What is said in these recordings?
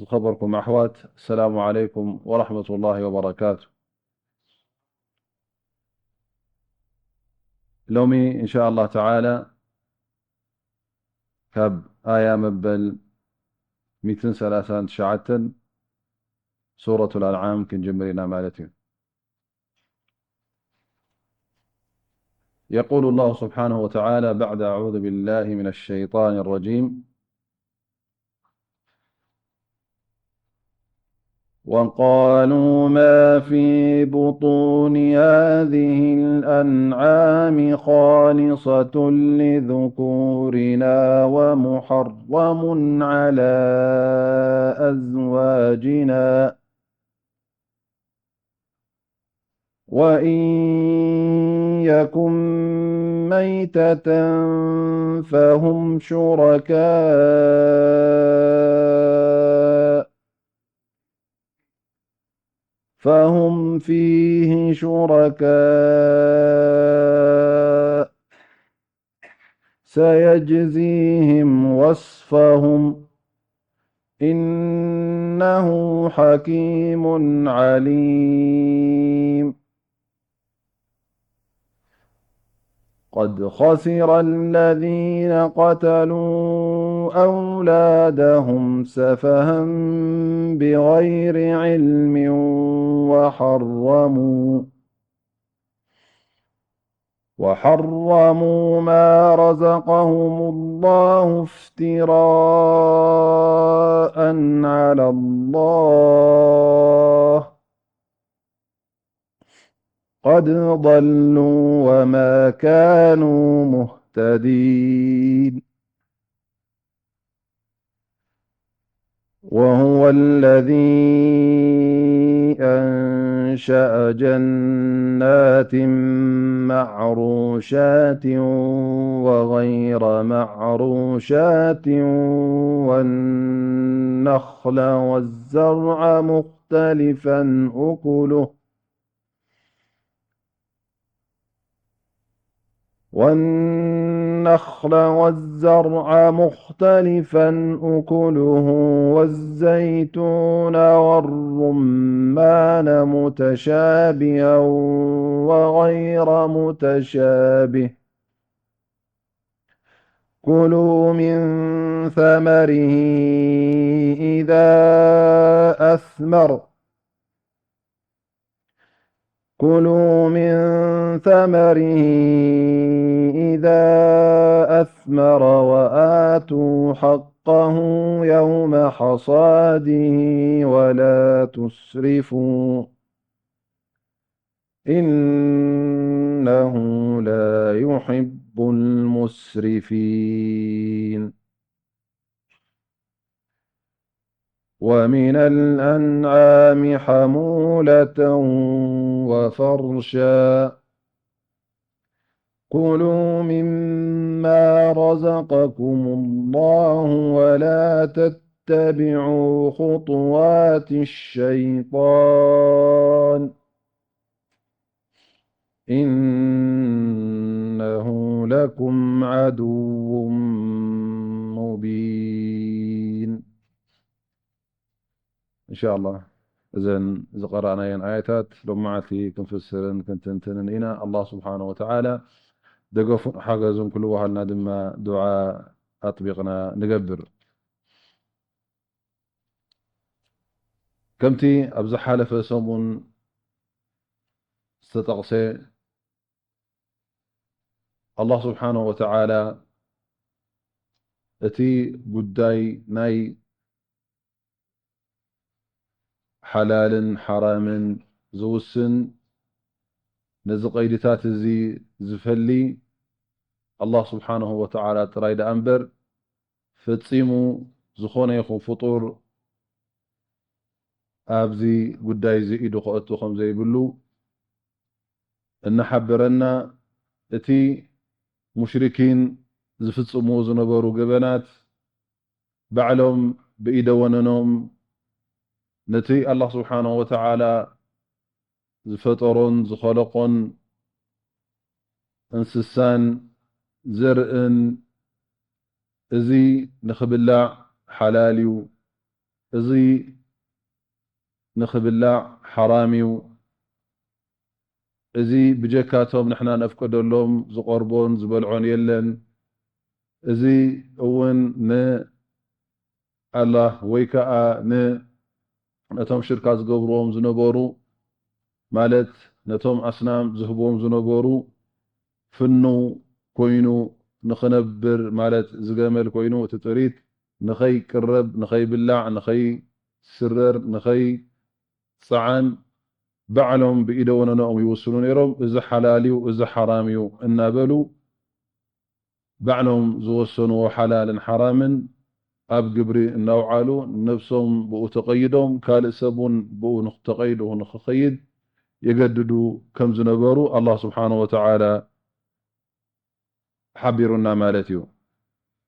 ዝኸበርኩም ኣሕዋት፣ ሰላሙ ዓለይኩም ወረሕመቱላሂ ወበረካቱ። ሎሚ እንሻ ኣላህ ተዓላ ካብ ኣያ መበል ሚእትን ሰላሳን ትሽዓተን ሱረቱል ኣንዓም ክንጅምር ኢና ማለት እዩ። يقول الله سبحانه وتعالى بعد أعوذ بالله من الشيطان الرجيم: وقالوا ما في بطون هذه الأنعام خالصة لذكورنا ومحرم على أزواجنا، وإن يكن ميتة فهم شركاء، فهم فيه شركاء، سيجزيهم وصفهم، إنه حكيم عليم. قد خسر الذين قتلوا أولادهم سفها بغير علم وحرموا وحرموا ما رزقهم الله افتراء على الله، قد ضلوا وما كانوا مهتدين. وهو الذي أنشأ جنات معروشات وغير معروشات والنخل والزرع مختلفا أكله، والنخل والزرع مختلفا أكله والزيتون والرمان متشابها وغير متشابه، كلوا من ثمره إذا أثمر، كلوا من ثمره إذا أثمر وآتوا حقه يوم حصاده ولا تسرفوا، إنه لا يحب المسرفين. ومن الأنعام حمولة وفرشا، كلوا مما رزقكم الله ولا تتبعوا خطوات الشيطان، إنه لكم عدو مبين. إن شاء الله እዘን ዝቐራእናየን ኣያታት ሎም መዓልቲ ክንፍስርን ክንትንትንን ኢና። ኣላህ ስብሓነ ወተዓላ ደገፉን ሓገዙን ክልወሃልና ድማ ዱዓ ኣጥቢቕና ንገብር። ከምቲ ኣብ ዝሓለፈ ሰሙን ዝተጠቕሰ፣ ኣላህ ስብሓነ ወተዓላ እቲ ጉዳይ ናይ ሓላልን ሓራምን ዝውስን፣ ነዚ ቀይድታት እዚ ዝፈሊ ኣላህ ስብሓነሁ ወተዓላ ጥራይ ደኣ እምበር፣ ፈጺሙ ዝኾነ ይኹን ፍጡር ኣብዚ ጉዳይ እዚ ኢዱ ከእቱ ከም ዘይብሉ እናሓበረና፣ እቲ ሙሽሪኪን ዝፍጽምዎ ዝነበሩ ገበናት፣ ባዕሎም ብኢደ ወነኖም ነቲ ኣላህ ስብሓነሁ ወተዓላ ዝፈጠሮን ዝኸለቆን እንስሳን ዘርእን፣ እዚ ንኽብላዕ ሓላል እዩ፣ እዚ ንኽብላዕ ሓራም እዩ። እዚ ብጀካቶም ንሕና ነፍቅደሎም ዝቐርቦን ዝበልዖን የለን። እዚ እውን ንኣላህ ወይ ከኣ ን-፣ ነቶም ሽርካ ዝገብርዎም ዝነበሩ፣ ማለት ነቶም ኣስናም ዝህብዎም ዝነበሩ ፍኑው ኮይኑ ንኽነብር፣ ማለት ዝገመል ኮይኑ እቲ ጥሪት ንኸይቅረብ፣ ንኸይብላዕ፣ ንኸይስረር፣ ንኸይጸዓን ባዕሎም ብኢደ ወነነኦም ይውስኑ ነይሮም። እዚ ሓላል እዩ፣ እዚ ሓራም እዩ እናበሉ ባዕሎም ዝወሰንዎ ሓላልን ሓራምን ኣብ ግብሪ እናውዓሉ፣ ነብሶም ብኡ ተቐይዶም፣ ካልእ ሰብ እውን ብኡ ንኽ-፣ ተቐይዱ ንኽኸይድ የገድዱ ከም ዝነበሩ ኣላህ ስብሓነሁ ወተዓላ ሓቢሩና ማለት እዩ።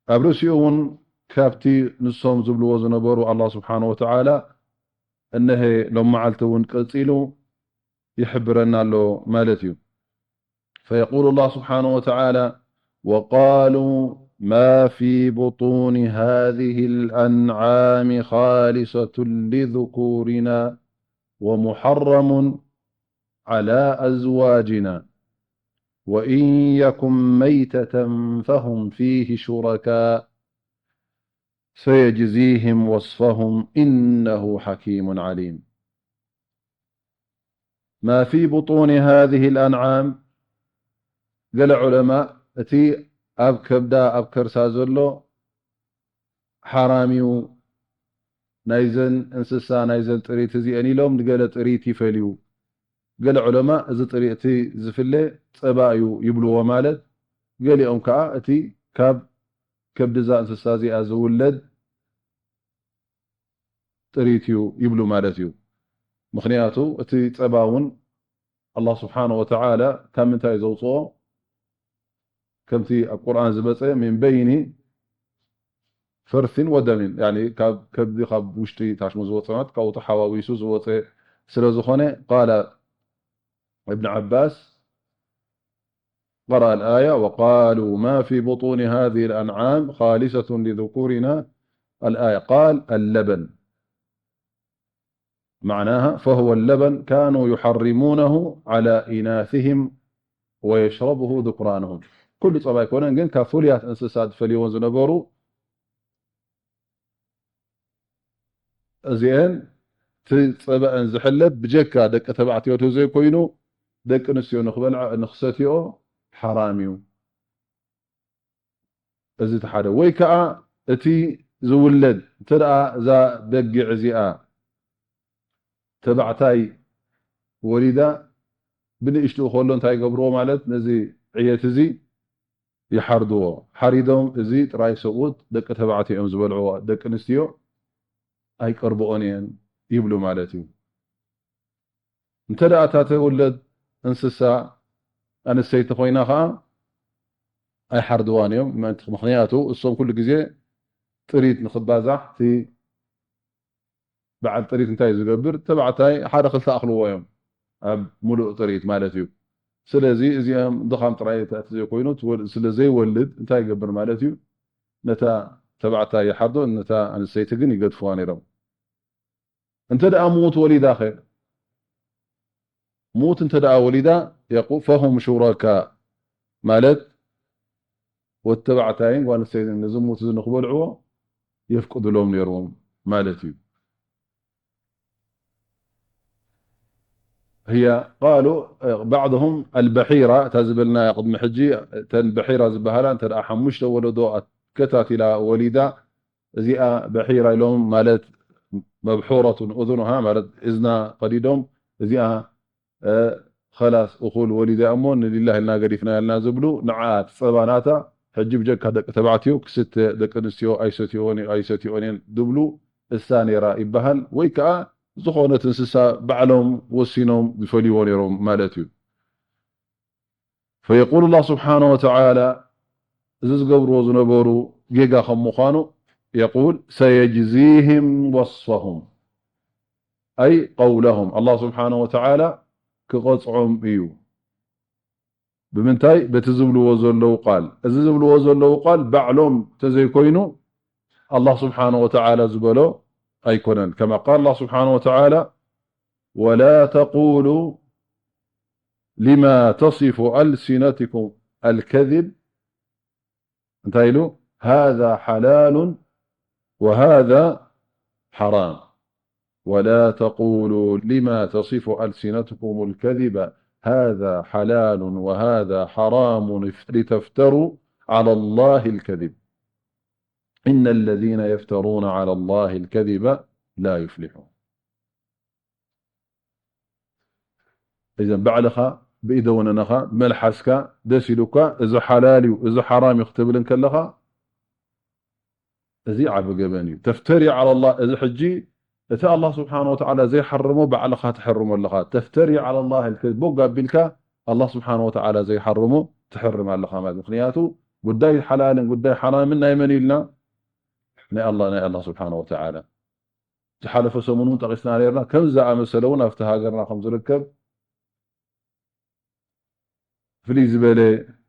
ኣብ ርእሲኡ እውን ካብቲ ንሶም ዝብልዎ ዝነበሩ ኣላህ ስብሓነሁ ወተዓላ እነሀ ሎም መዓልቲ እውን ቀጺሉ ይሕብረና ኣሎ ማለት እዩ። فيقول الله سبحانه وتعالى: وقالوا ما في بطون هذه الأنعام خالصة لذكورنا ومحرم على أزواجنا وإن يكن ميتة فهم فيه شركاء سيجزيهم وصفهم إنه حكيم عليم. ما في بطون هذه الأنعام، ገለ ዑለማ እቲ ኣብ ከብዳ ኣብ ከርሳ ዘሎ ሓራም እዩ፣ ናይዘን እንስሳ ናይዘን ጥሪት እዚአን ኢሎም ንገለ ጥሪት ይፈልዩ። ገለ ዑለማ እዚ ጥሪት እቲ ዝፍለ ጸባ እዩ ይብልዎ፣ ማለት ገሊኦም ከኣ እቲ ካብ ከብዲ እዛ እንስሳ እዚኣ ዝውለድ ጥሪት እዩ ይብሉ ማለት እዩ። ምኽንያቱ እቲ ጸባ እውን ኣላህ ስብሓነ ወተዓላ ካብ ምንታይ ዘውፅኦ? ከምቲ ኣብ ቁርኣን ዝመፀ፣ ሚን በይኒ ፈርሲን ወደሚን፣ ያኒ ካብ ከብዲ፣ ካብ ውሽጢ ታሽሙ ዝወፀ ማለት ካብኡ ተሓዋዊሱ ዝወፀ ስለ ዝኾነ፣ ቃለ እብን ዓባስ قرأ الآية: وقالوا ما في بطون هذه الأنعام خالصة لذكورنا. الآية قال: اللبن. معناها: فهو اللبن كانوا يحرمونه على إناثهم ويشربه ذكرانهم. ኩሉ ጸባ ኣይኮነን፣ ግን ካብ ፍሉያት እንስሳ ዝፈልይዎን ዝነበሩ እዚአን እቲ ጸባአን ዝሕለብ ብጀካ ደቂ ተባዕትዮ ተዘይኮይኑ ደቂ ኣንስትዮ ንኽበልዓ፣ ንኽሰትዮ ሓራም እዩ። እዚ እቲ ሓደ። ወይ ከኣ እቲ ዝውለድ እንተ ደኣ እዛ በጊዕ እዚኣ ተባዕታይ ወሊዳ ብንእሽትኡ ከሎ እንታይ ይገብርዎ ማለት ነዚ ዕየት እዚ ይሓርድዎ። ሓሪዶም እዚ ጥራይ ሰብኡት ደቂ ተባዕትዮ እዮም ዝበልዕዎ፣ ደቂ ኣንስትዮ ኣይቀርብኦን እየን ይብሉ ማለት እዩ። እንተ ደኣ እታ ተውለድ እንስሳ ኣንስተይቲ ኮይና ኸኣ ኣይሓርድዋን እዮም። ምእንቲ-፣ ምኽንያቱ እሶም ኩሉ ግዜ ጥሪት ንኽባዛሕ እቲ በዓል ጥሪት እንታይ ዝገብር? ተባዕታይ ሓደ ክልተ ኣኽልዎ እዮም ኣብ ሙሉእ ጥሪት ማለት እዩ። ስለዚ እዚኦም ድኻም ጥራይ እቲ ዘይኮይኑ ትወል-፣ ስለ ዘይወልድ እንታይ ይገብር ማለት እዩ? ነታ ተባዕታይ ይሓርዶ፣ ነታ ኣንስተይቲ ግን ይገድፍዋ ነይሮም። እንተ ደኣ ምዉት ወሊዳ ኸ? ምዉት እንተ ደኣ ወሊዳ፣ የቁ-፣ ፈሁም ሹረካ ማለት ወዲ ተባዕታይን ጓል ኣንስተይትን ነዚ ምዉት እዚ ንኽበልዕዎ የፍቅዱሎም ነይሮም ማለት እዩ። ህያ ቃሉ ባዕድሁም ኣልበሒራ፣ እታ ዝበልናያ ቅድሚ ሕጂ፣ እተን በሒራ ዝበሃላ እንተ ደኣ ሓሙሽተ ወለዶ ኣከታቲላ ወሊዳ፣ እዚኣ በሒራ ኢሎም ማለት መብሑረቱን እዙኑሃ ማለት እዝና ቀዲዶም፣ እዚኣ፣ እ፣ ኸላስ እኹል ወሊዳ እሞ ንሊላህ ኢልና ገዲፍና ኢልና ዝብሉ፣ ንዓ እቲ ጸባ ናታ ሕጂ ብጀካ ደቂ ተባዕትዮ ክስተ፣ ደቂ ኣንስትዮ ኣይሰትዮን፣ ኣይሰትዮን እየን ዝብሉ እሳ ነይራ ይበሃል። ወይ ከኣ ዝኾነት እንስሳ ባዕሎም ወሲኖም ዝፈልይዎ ነይሮም ማለት እዩ። فيقول الله سبحانه وتعالى እዚ ዝገብርዎ ዝነበሩ ጌጋ ከም ምዃኑ يقول سيجزيهم وصفهم أي قولهم الله سبحانه وتعالى ክቐጽዖም እዩ። ብምንታይ? በቲ ዝብልዎ ዘለዉ ቃል። እዚ ዝብልዎ ዘለዉ ቃል ባዕሎም ተዘይኮይኑ ኣላህ ስብሓነ ወተዓላ ዝበሎ ኣይኮነን። كما قال الله سبحانه وتعالى: ولا تقولوا لما تصف ألسنتكم الكذب، እንታይ ኢሉ? هذا حلال وهذا حرام، ولا تقولوا لما تصف ألسنتكم الكذب هذا حلال وهذا حرام لتفتروا على الله الكذب، إن الذين يفترون على الله الكذب لا يفلحون. إذن ባዕልኻ ብኢደ ወነነኻ፣ ብመልሓስካ ደስ ኢሉካ፣ እዚ ሓላል እዩ፣ እዚ ሓራም እዩ ክትብል እንከለኻ፣ እዚ ዓቢ ገበን እዩ። تفتري على الله، እዚ ሕጂ እቲ ኣላህ ስብሓነ ወተዓላ ዘይሓረሞ ባዕልኻ ትሕርሞ ኣለኻ። تفتري على الله الكذب፣ ቦግ ኣቢልካ ኣላህ ስብሓነ ወተዓላ ዘይሓረሞ ትሕርም ኣለኻ ማለት። ምኽንያቱ ጉዳይ ሓላልን ጉዳይ ሓራምን ናይ መን እዩ ኢልና? ናይ ኣላህ፣ ናይ ኣላህ ስብሓነ ወተዓላ። ዝሓለፈ ሰሙን እውን ጠቒስና ነርና። ከምዚ ዝኣመሰለ እውን ኣብቲ ሃገርና ከም ዝርከብ ፍልይ ዝበለ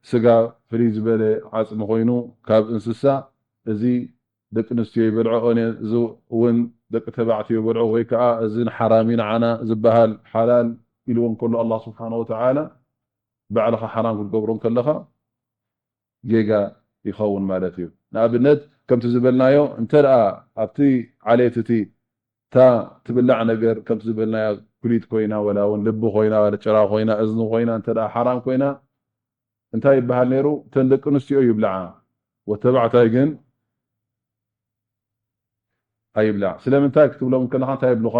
ስጋ፣ ፍልይ ዝበለ ዓጽሚ ኮይኑ ካብ እንስሳ፣ እዚ ደቂ ኣንስትዮ ይበልዖ፣ እዚ እውን ደቂ ተባዕትዮ ይበልዖ፣ ወይ ከዓ እዚ ንሓራሚ ንዓና ዝበሃል ሓላል ኢልዎ እንከሎ ኣላህ ስብሓነ ወተዓላ፣ ባዕልኻ ሓራም ክትገብሮ እንከለኻ ጌጋ ይኸውን ማለት እዩ። ንኣብነት ከምቲ ዝበልናዮ፣ እንተ ደኣ ኣብቲ ዓሌት እቲ እታ ትብላዕ ነገር ከምቲ ዝበልናዮ ኩሊት ኮይና፣ ወላ እውን ልቢ ኮይና፣ ወላ ጭራ ኮይና፣ እዝኒ ኮይና፣ እንተ ደኣ ሓራም ኮይና፣ እንታይ ይበሃል ነይሩ? እተን ደቂ ኣንስትዮ ይብልዓ፣ ወተባዕታይ ግን ኣይብላዕ። ስለምንታይ ክትብሎም እንከለኻ እንታይ ይብሉኻ?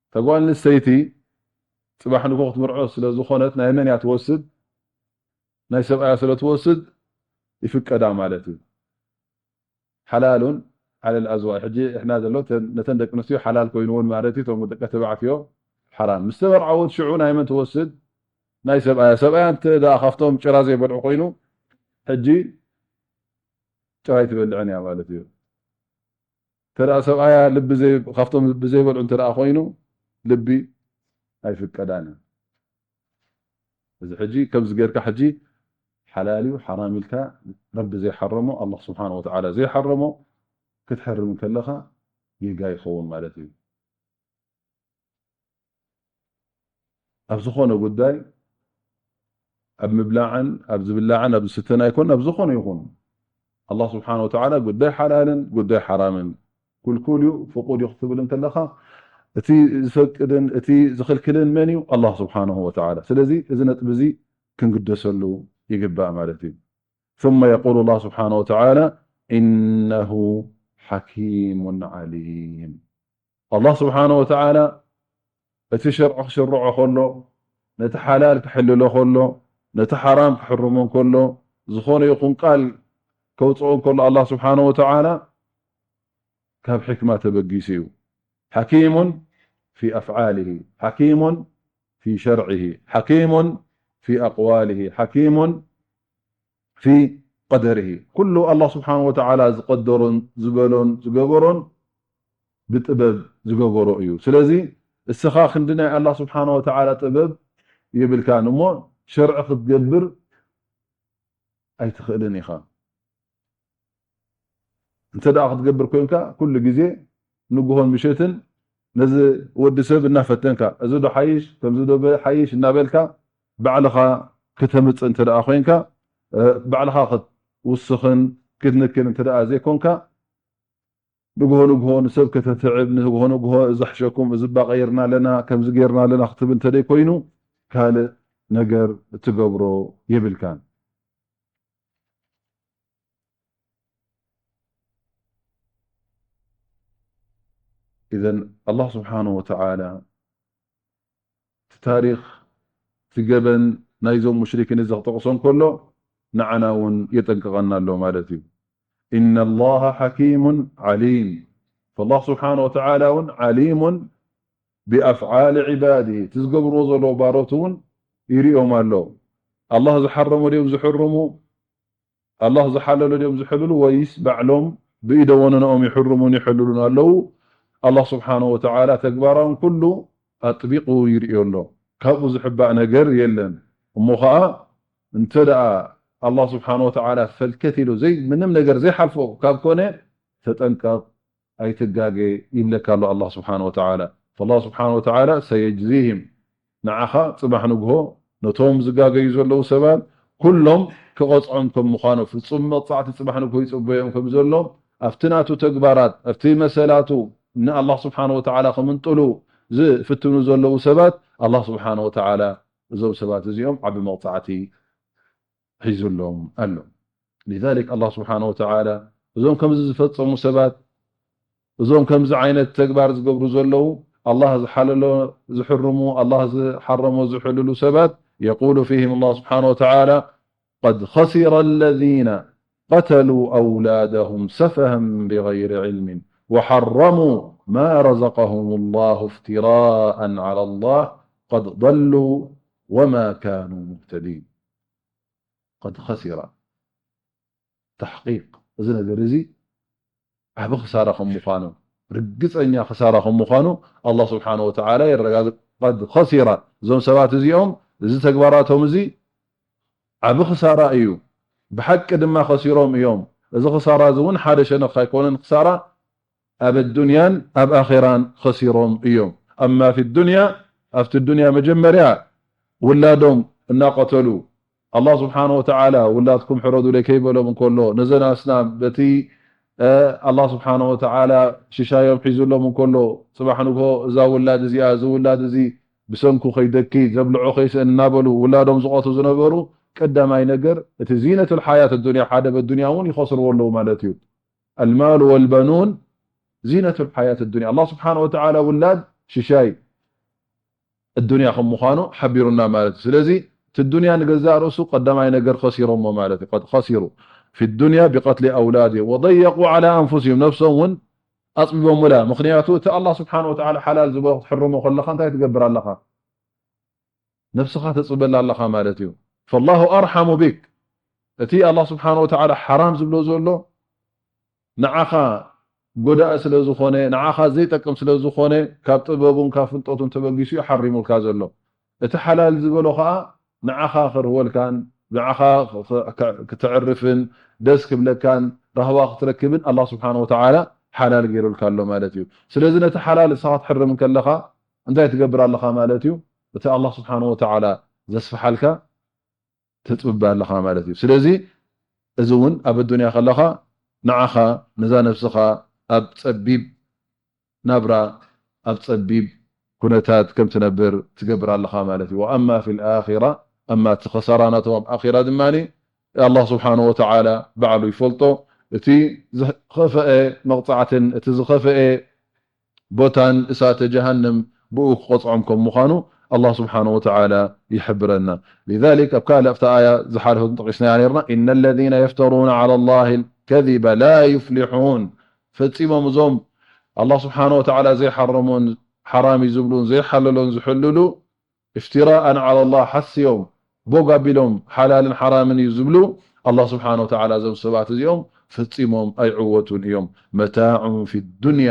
እታ ጓል ኣንስተይቲ ጽባሕ ንግሆ ክትምርዖ ስለ ዝኾነት ናይ መን እያ ትወስድ? ናይ ሰብኣያ ስለ ትወስድ ይፍቀዳ ማለት እዩ። ሓላሉን ዓለል ኣዝዋጅ። ሕጂ እሕና ዘሎ ነተን ደቂ ኣንስትዮ ሓላል ኮይኑውን ማለት እዩ፣ እቶም ደቂ ተባዕትዮ ሓራም። ምስ ተመርዓወት ሽዑ ናይ መን ትወስድ? ናይ ሰብኣያ። ሰብኣያ እንተ ደኣ ካብቶም ጭራ ዘይበልዑ ኮይኑ ሕጂ ጭራ ኣይትበልዕን እያ ማለት እዩ። እንተ ደኣ ሰብኣያ ልቢ ዘይ-፣ ካብቶም ልቢ ዘይበልዑ እንተ ደኣ ኮይኑ ልቢ ኣይፍቀዳን እዩ። እዚ ሕጂ ከምዚ ጌርካ ሕጂ ሓላል እዩ ሓራም ኢልካ ረቢ ዘይሓረሞ፣ ኣላህ ስብሓነ ወተዓላ ዘይሓረሞ ክትሕርም እንከለኻ ጌጋ ይኸውን ማለት እዩ። ኣብ ዝኾነ ጉዳይ፣ ኣብ ምብላዕን ኣብ ዝብላዕን ኣብ ዝስተን ኣይኮን፣ ኣብ ዝኾነ ይኹን ኣላህ ስብሓነ ወተዓላ ጉዳይ ሓላልን ጉዳይ ሓራምን፣ ኩልኩል እዩ ፍቁድ እዩ ክትብል እንከለኻ፣ እቲ ዝፈቅድን እቲ ዝኽልክልን መን እዩ? ኣላህ ስብሓነሁ ወተዓላ። ስለዚ እዚ ነጥቢ እዚ ክንግደሰሉ ይግባእ ማለት እዩ። ثم يقول الله سبحانه وتعالى: إنه حكيم عليم. ኣላህ ስብሓነ ወተዓላ እቲ ሸርዒ ክሽርዖ ከሎ፣ ነቲ ሓላል ክሕልሎ ከሎ፣ ነቲ ሓራም ክሕርሞ ከሎ፣ ዝኾነ ይኹን ቃል ከውፅኦ ከሎ ኣላህ ስብሓነ ወተዓላ ካብ ሕክማ ተበጊሱ እዩ። حكيم في أفعاله، حكيم في شرعه، حكيم في أقواله، حكيم في قدره። ኩሉ ኣላህ ስብሓነ ወተዓላ ዝቐደሮን ዝበሎን ዝገበሮን ብጥበብ ዝገበሮ እዩ። ስለዚ እስኻ ክንዲ ናይ ኣላህ ስብሓነ ወተዓላ ጥበብ የብልካን እሞ ሸርዒ ክትገብር ኣይትኽእልን ኢኻ። እንተ ደኣ ክትገብር ኮንካ፣ ኩሉ ግዜ ንግሆን ምሸትን ነዚ ወዲ ሰብ እናፈተንካ፣ እዚ ዶ ሓይሽ፣ ከምዚ ዶ በ-፣ ሓይሽ እናበልካ፣ ባዕልኻ ክተምጽእ እንተ ደኣ ኮንካ፣ እ፣ ባዕልኻ ክትውስኽን ክትንክን እንተ ደኣ ዘይኮንካ፣ ንግሆ ንግሆ ንሰብ ከተትዕብ፣ ንግሆ ንግሆ እዚ ኣሕሸኩም፣ እዚ እባ ቀይርና ኣለና፣ ከምዚ ጌርና ኣለና ክትብል እንተ ደይኮይኑ፣ ካልእ ነገር እትገብሮ የብልካን። ኢዘን ኣላህ ስብሓነሁ ወተዓላ እቲ ታሪኽ፣ እቲ ገበን ናይዞም ሙሽሪኪን እዚ ክጠቕሶ እንከሎ፣ ንዓና እውን የጠንቅቐና ኣሎ ማለት እዩ። إن الله حكيم عليم። ፈላህ ስብሓነ ወተዓላ እውን ዓሊሙን ብኣፍዓል ዒባዲ፣ እቲ ዝገብርዎ ዘለዉ ባሮት እውን ይርእዮም ኣሎ። ኣላህ ዝሓረሞ ድዮም ዝሕርሙ? ኣላህ ዝሓለሎ ድዮም ዝሕልሉ? ወይስ ባዕሎም ብኢደ ወነነኦም ይሕርሙን ይሕልሉን ኣለዉ? ኣላህ ስብሓነሁ ወተዓላ ተግባራውን ኩሉ ኣጥቢቑ ይርእዮ ኣሎ። ካብኡ ዝሕባእ ነገር የለን። እሞ ኸዓ እንተ ደኣ ኣላህ ስብሓነሁ ወተዓላ ፈልከት ኢሉ ዘይ-፣ ምንም ነገር ዘይሓልፎ ካብ ኮነ ተጠንቀቕ፣ ኣይትጋገ ይብለካ ኣሎ ኣላህ ስብሓነ ወተዓላ። ፈላህ ስብሓነ ወተዓላ ሰየጅዚህም፣ ንዓኻ ጽባሕ ንግሆ ነቶም ዝጋገዩ ዘለዉ ሰባት ኩሎም ክቐጽዖም ከም ምዃኑ፣ ፍጹም መቕጻዕቲ ጽባሕ ንግሆ ይጽበዮም ከም ዘሎ፣ ኣብቲ ናቱ ተግባራት፣ ኣብቲ መሰላቱ ንኣላህ ስብሓነ ወተዓላ ክምንጥሉ ዝፍትኑ ዘለዉ ሰባት ኣላህ ስብሓነ ወተዓላ እዞም ሰባት እዚኦም ዓቢ መቕጻዕቲ ሒዙሎም ኣሎ። ሊዛሊክ ኣላህ ስብሓነ ወተዓላ እዞም ከምዚ ዝፈጸሙ ሰባት፣ እዞም ከምዚ ዓይነት ተግባር ዝገብሩ ዘለዉ፣ ኣላህ ዝሓለሎ ዝሕርሙ፣ ኣላህ ዝሓረሞ ዝሕልሉ ሰባት፣ የቁሉ ፊህም ኣላህ ስብሓነ ወተዓላ፣ قد خسر الذين قتلوا أولادهم سفها بغير علم وحرموا ما رزقهم الله افتراء على الله قد ضلوا وما كانوا مهتدين. قد خسر. ተሕቂቕ፣ እዚ ነገር እዚ ዓቢ ክሳራ ከም ምዃኑ፣ ርግጸኛ ክሳራ ከም ምዃኑ ኣላህ ስብሓነ ወተዓላ የረጋግጽ። ቀድ ኸሲራ፣ እዞም ሰባት እዚኦም፣ እዚ ተግባራቶም እዚ ዓቢ ክሳራ እዩ። ብሓቂ ድማ ከሲሮም እዮም። እዚ ክሳራ እዚ እውን ሓደ ሸነኽ ኣይኮነን። ክሳራ ኣብ ኣዱንያን ኣብ ኣኼራን ከሲሮም እዮም። ኣማ ፊ ዱንያ፣ ኣብቲ ዱንያ መጀመርያ ውላዶም እናቐተሉ፣ ኣላህ ስብሓነ ወተዓላ ውላድኩም ሕረዱለይ ከይበሎም እንከሎ፣ ነዘን ኣስናም በቲ፣ እ፣ ኣላህ ስብሓነ ወተዓላ ሽሻዮም ሒዙሎም እንከሎ፣ ጽባሕ ንግሆ እዛ ውላድ እዚኣ፣ እዚ ውላድ እዚ ብሰንኩ ከይደኪ፣ ዘብልዖ ከይስእን እናበሉ ውላዶም ዝቐቱ ዝነበሩ፣ ቀዳማይ ነገር እቲ ዚነቱል ሓያት ኣዱንያ፣ ሓደ በዱንያ እውን ይኸስርዎ ኣለዉ ማለት እዩ። ኣልማሉ ወልበኑን ዚነቱል ሓያት ኣዱንያ። ኣላህ ስብሓነ ወተዓላ ውላድ ሽሻይ ኣዱንያ ከም ምዃኑ ሓቢሩና ማለት እዩ። ስለዚ እቲ ዱንያ ንገዛእ ርእሱ ቀዳማይ ነገር ከሲሮሞ ማለት እዩ። ቀድ ከሲሩ ፊ ዱንያ ቢቀትሊ ኣውላድሂም ወደየቁ ዓላ ኣንፉሲሂም፣ ነብሶም እውን ኣጽቢቦምላ። ምኽንያቱ እቲ ኣላህ ስብሓነ ወተዓላ ሓላል ዝበሎ ክትሕርሞ ከለኻ እንታይ ትገብር ኣለኻ? ነብስኻ ተጽበላ ኣለኻ ማለት እዩ። ፈላሁ ኣርሓሙ ቢክ፣ እቲ ኣላህ ስብሓነ ወተዓላ ሓራም ዝብሎ ዘሎ ንዓኻ ጎዳኢ ስለ ዝኾነ፣ ንዓኻ ዘይጠቅም ስለ ዝኾነ፣ ካብ ጥበቡን ካብ ፍልጠቱን ተበጊሱ እዩ ሓሪሙልካ ዘሎ። እቲ ሓላል ዝበሎ ኸኣ ንዓኻ ክርህወልካን ንዓኻ ክ-፣ ክ-፣ ክተዕርፍን ደስ ክብለካን ራህዋ ክትረክብን ኣላህ ስብሓነ ወተዓላ ሓላል ገይሩልካ ኣሎ ማለት እዩ። ስለዚ ነቲ ሓላል ንስኻ ክትሕርም ከለኻ እንታይ ትገብር ኣለኻ ማለት እዩ? እቲ ኣላህ ስብሓነ ወተዓላ ዘስፍሓልካ ተጽብባ ኣለኻ ማለት እዩ። ስለዚ እዚ እውን ኣብ ኣዱንያ ከለኻ ንዓኻ ነዛ ነብስኻ ኣብ ጸቢብ ናብራ፣ ኣብ ጸቢብ ኩነታት ከም ትነብር ትገብር ኣለኻ ማለት እዩ። ወኣማ ፊል ኣኺራ፣ ኣማ እቲ ኸሳራ ናቶም ኣብ ኣኺራ ድማ ኣላህ ስብሓነ ወተዓላ ባዕሉ ይፈልጦ። እቲ ዝኸፍአ መቕጻዕትን እቲ ዝኸፍአ ቦታን እሳተ ጀሃነም ብኡ ክቐጽዖም ከም ምዃኑ ኣላህ ስብሓነ ወተዓላ ይሕብረና። ሊዛሊክ ኣብ ካልእ ኣብታ ኣያ ዝሓለፈት ጠቒስናያ ነርና፣ ኢነ ለዚነ የፍተሩነ ዓላ ላሂ ልከዚበ ላ ዩፍሊሑን። ፈጺሞም እዞም ኣላህ ስብሓነ ወተዓላ ዘይሓረሞን ሓራም እዩ ዝብሉን ዘይሓለሎን ዝሕልሉ እፍትራኣን ዓላ ላህ ሓስዮም ቦግ ኣቢሎም ሓላልን ሓራምን እዩ ዝብሉ ኣላህ ስብሓነ ወተዓላ እዞም ሰባት እዚኦም ፈጺሞም ኣይዕወቱን እዮም። መታዑን ፊ ዱንያ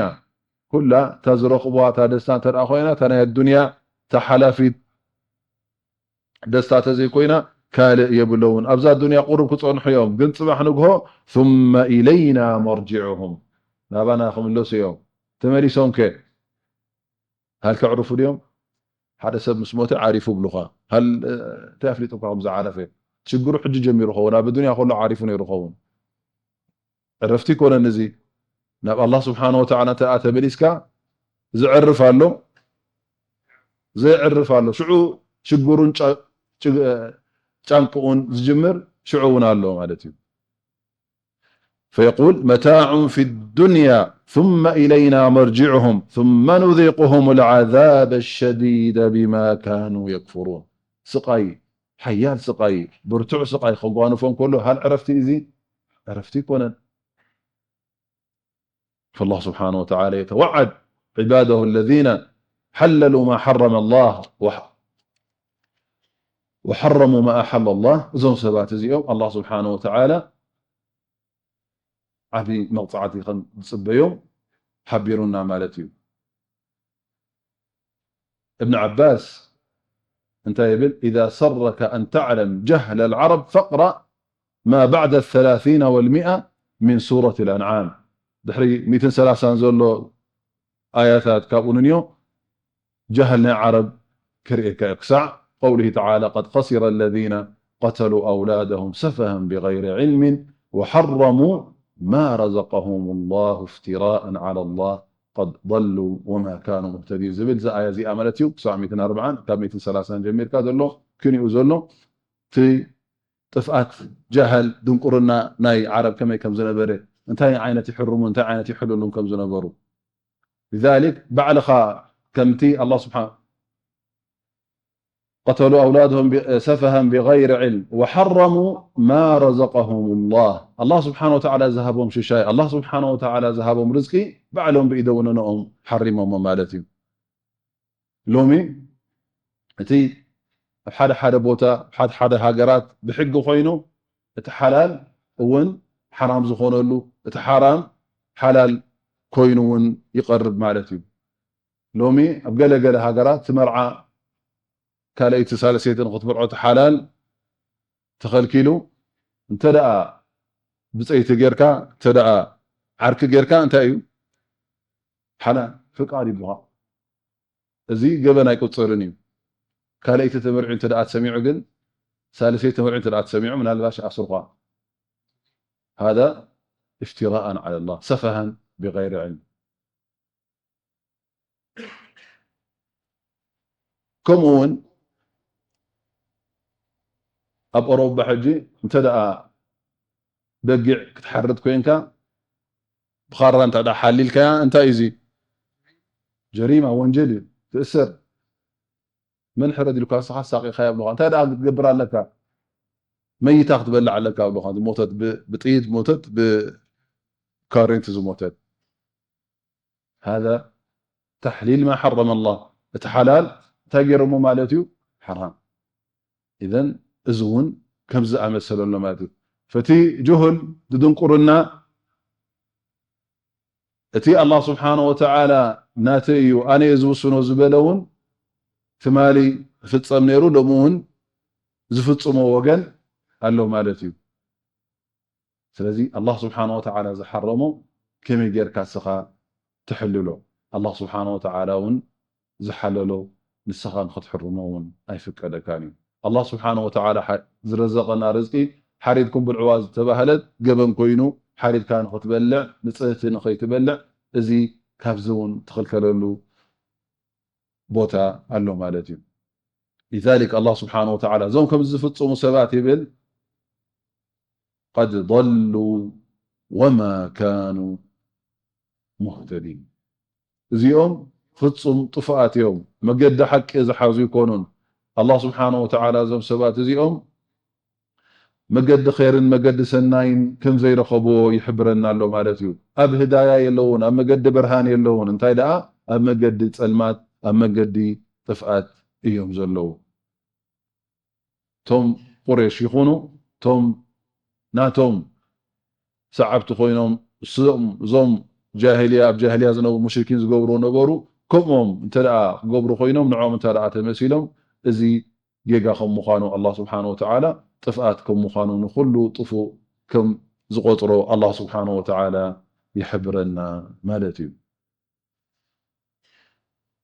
ኩላ እታ ዝረኽብዋ እታ ደስታ እንተ ደኣ ኮይና፣ እታ ናይ ኣዱንያ እታ ሓላፊት ደስታ ተዘይኮይና ካልእ የብለውን። ኣብዛ ኣዱንያ ቁሩብ ክጸንሑ እዮም፣ ግን ጽባሕ ንግሆ ثم إلينا مرجعهم ናባና ክምለሱ እዮም። ተመሊሶም ከ ሃል ከዕርፉ ድዮም? ሓደ ሰብ ምስ ሞተ ዓሪፉ ብሉኻ። ሃል፣ እ፣ እንታይ ኣፍሊጡካ ከም ዝዓረፈ? ሽግሩ ሕጂ ጀሚሩ ኸውን፣ ኣብ ኣዱንያ ከሎ ዓሪፉ ነይሩ ኸውን። ዕረፍቲ ይኮነን እዚ። ናብ ኣላህ ስብሓነ ወተዓላ እንተ ተመሊስካ፣ ዝዕርፍ ኣሎ፣ ዘይዕርፍ ኣሎ። ሽዑ ሽግሩን ጫ-፣ ጭ-፣ ጫንቅኡን ዝጅምር ሽዑ እውን ኣሎ ማለት እዩ። فيقول متاع في الدنيا ثم إلينا مرجعهم ثم نذيقهم العذاب الشديد بما كانوا يكفرون። ስቓይ፣ ሓያል ስቓይ፣ ብርቱዕ ስቓይ ከጓንፎም ከሎ፣ ሃል ዕረፍቲ እዚ? ዕረፍቲ ይኮነን። فالله سبحانه وتعالى يتوعد عباده الذين حللوا ما حرم الله وح-، وحرموا ما أحل الله። እዞም ሰባት እዚኦም ኣላህ ስብሓነ ወተዓላ ዓቢ መቕጻዕቲ ከም ዝጽበዮም ሓቢሩና ማለት እዩ። እብን ዓባስ እንታይ ይብል? إذا سرك أن تعلم جهل العرب فاقرأ ما بعد الثلاثين والمئة من سورة الأنعام. ድሕሪ ሚእትን ሰላሳን ዘሎ ኣያታት ካብኡ ንንዮ ጃህል ናይ ዓረብ ከርእየካ እዩ። ክሳዕ قوله تعالى قد خسر الذين قتلوا أولادهم سفها بغير علم وحرموا ما رزقهم الله افتراء على الله قد ضلوا وما كانوا مهتدين ዝብል እዚ ኣያ እዚኣ ማለት እዩ። ክሳዕ ሚእትን ኣርባዓን ካብ ሚእትን ሰላሳን ጀሚርካ ዘሎ ክንኡ ዘሎ እቲ ጥፍኣት ጃህል ድንቁርና ናይ ዓረብ ከመይ ከም ዝነበረ እንታይ ዓይነት ይሕርሙ እንታይ ዓይነት ይሕልሉን ከም ዝነበሩ لذلك ባዕልኻ ከምቲ ኣላህ ስብሓን قتلوا أولادهم ب- سفها بغير علم وحرموا ما رزقهم الله ኣላህ ስብሓን ወተዓላ ዝሃቦም ሽሻይ ኣላህ ስብሓን ወተዓላ ዝሃቦም ርዝቂ ባዕሎም ብኢደውነነኦም ሓሪሞሞ ማለት እዩ። ሎሚ እቲ ኣብ ሓደ ሓደ ቦታ ኣብ ሓደ ሓደ ሃገራት ብሕጊ ኮይኑ እቲ ሓላል እውን ሓራም ዝኾነሉ እቲ ሓራም ሓላል ኮይኑ እውን ይቐርብ ማለት እዩ። ሎሚ ኣብ ገለ ገለ ሃገራት እቲ መርዓ ካልኣይቲ ሳልሰይቲ ንክትምርዖ እቲ ሓላል ተኸልኪሉ እንተ ደኣ ብፀይቲ ጌርካ እንተ ደኣ ዓርኪ ጌርካ እንታይ እዩ ሓላል ፍቃድ ይብሉኻ። እዚ ገበን ኣይቁፀርን እዩ። ካልኣይቲ ተመርዒ እንተ ደኣ ተሰሚዑ ግን ሳልሰይቲ ተመርዒ እንተ ደኣ ተሰሚዑ ምናልባሽ ኣስርኳ هذا افتراء على الله سفها بغير علم ከምኡ እውን ኣብ ኦሮባ ሕጂ እንተ ደኣ በጊዕ ክትሓርድ ኮይንካ ብኻራ እንተ ደኣ ሓሊልካያ እንታይ እዩ እዚ ጀሪማ ወንጀል እዩ ትእሰር። መን ሕረድ ኢልካ ንስኻ ሳቂኻያ ይብሉኻ እንታይ ደኣ ክትገብር ኣለካ መይታ ክትበልዕ ኣለካ ይብሉኻ ዝሞተት ብ- ብጥይት ዝሞተት ብካሬንት ዝሞተት هذا تحليل ما حرم الله እቲ ሓላል እንታይ ገይሮሞ ማለት እዩ ሓራም إذن እዚ እውን ከምዚ ዝኣመሰለ ኣሎ ማለት እዩ ፈቲ ጅሁል ድድንቁርና እቲ ኣላህ ስብሓነ ወተዓላ ናተይ እዩ ኣነ እየ ዝውስኖ ዝበለ እውን ትማሊ ይፍፀም ነይሩ ሎሚ እውን ዝፍፅሞ ወገን ኣሎ ማለት እዩ ስለዚ ኣላህ ስብሓነ ወተዓላ ዝሓረሞ ከመይ ጌርካ እስኻ ትሕልሎ ኣላህ ስብሓነ ወተዓላ እውን ዝሓለሎ ንስኻ ንኽትሕርሞ እውን ኣይፍቀደካን እዩ ኣላህ ስብሓነ ወተዓላ ዝረዘቐና ርዝቂ ሓሪድኩም ብልዕዋ ዝተባህለት ገበን ኮይኑ ሓሪድካ ንኽትበልዕ ንፅህቲ ንኸይትበልዕ እዚ ካብዚ እውን ትኽልከለሉ ቦታ ኣሎ ማለት እዩ لذلك ኣላህ ስብሓነ ወተዓላ እዞም ከምዚ ዝፍፅሙ ሰባት ይብል قد ضلوا وما كانوا مهتدين እዚኦም ፍፁም ጥፉኣት እዮም መገዲ ሓቂ ዝሓዙ ይኮኑን ኣላህ ስብሓነ ወተዓላ እዞም ሰባት እዚኦም መገዲ ኸይርን መገዲ ሰናይን ከም ዘይረኸብዎ ይሕብረና ኣሎ ማለት እዩ ኣብ ህዳያ የለውን ኣብ መገዲ ብርሃን የለውን እንታይ ደኣ ኣብ መገዲ ፀልማት ኣብ መገዲ ጥፍኣት እዮም ዘለዉ ቶም ቁሬሽ ይኹኑ ቶም ናቶም ሰዓብቲ ኮይኖም እዞም ጃሂልያ ኣብ ጃሂልያ ዝነብሩ ሙሽሪኪን ዝገብርዎ ነበሩ ከምኦም እንተ ደኣ ክገብሩ ኮይኖም ንዕኦም እንተ ደኣ ተመሲሎም እዚ ጌጋ ከም ምዃኑ ኣላህ ስብሓን ወተዓላ ጥፍኣት ከም ምዃኑ ንኩሉ ጥፉእ ከም ዝቆፅሮ ኣላህ ስብሓን ወተዓላ ይሕብረና ማለት እዩ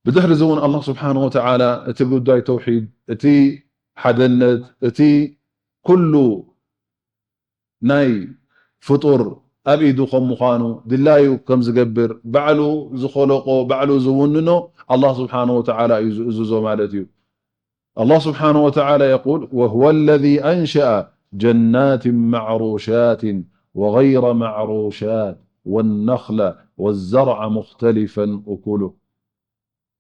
ብድሕሪ እዚ እውን ኣላህ ስብሓን ወተዓላ እቲ ጉዳይ ተውሒድ እቲ ሓደነት እቲ ኩሉ ናይ ፍጡር ኣብ ኢዱ ከም ምዃኑ ድላዩ ከም ዝገብር ባዕሉ ዝኸለቆ ባዕሉ ዝውንኖ ኣላህ ስብሓን ወተዓላ እዩ ዝእዝዞ ማለት እዩ ኣላህ ስብሓን ወተዓላ የቁል وهو الذي أنشأ جنات معروشات وغير معروشات والنخل والزرع مختلفا أكله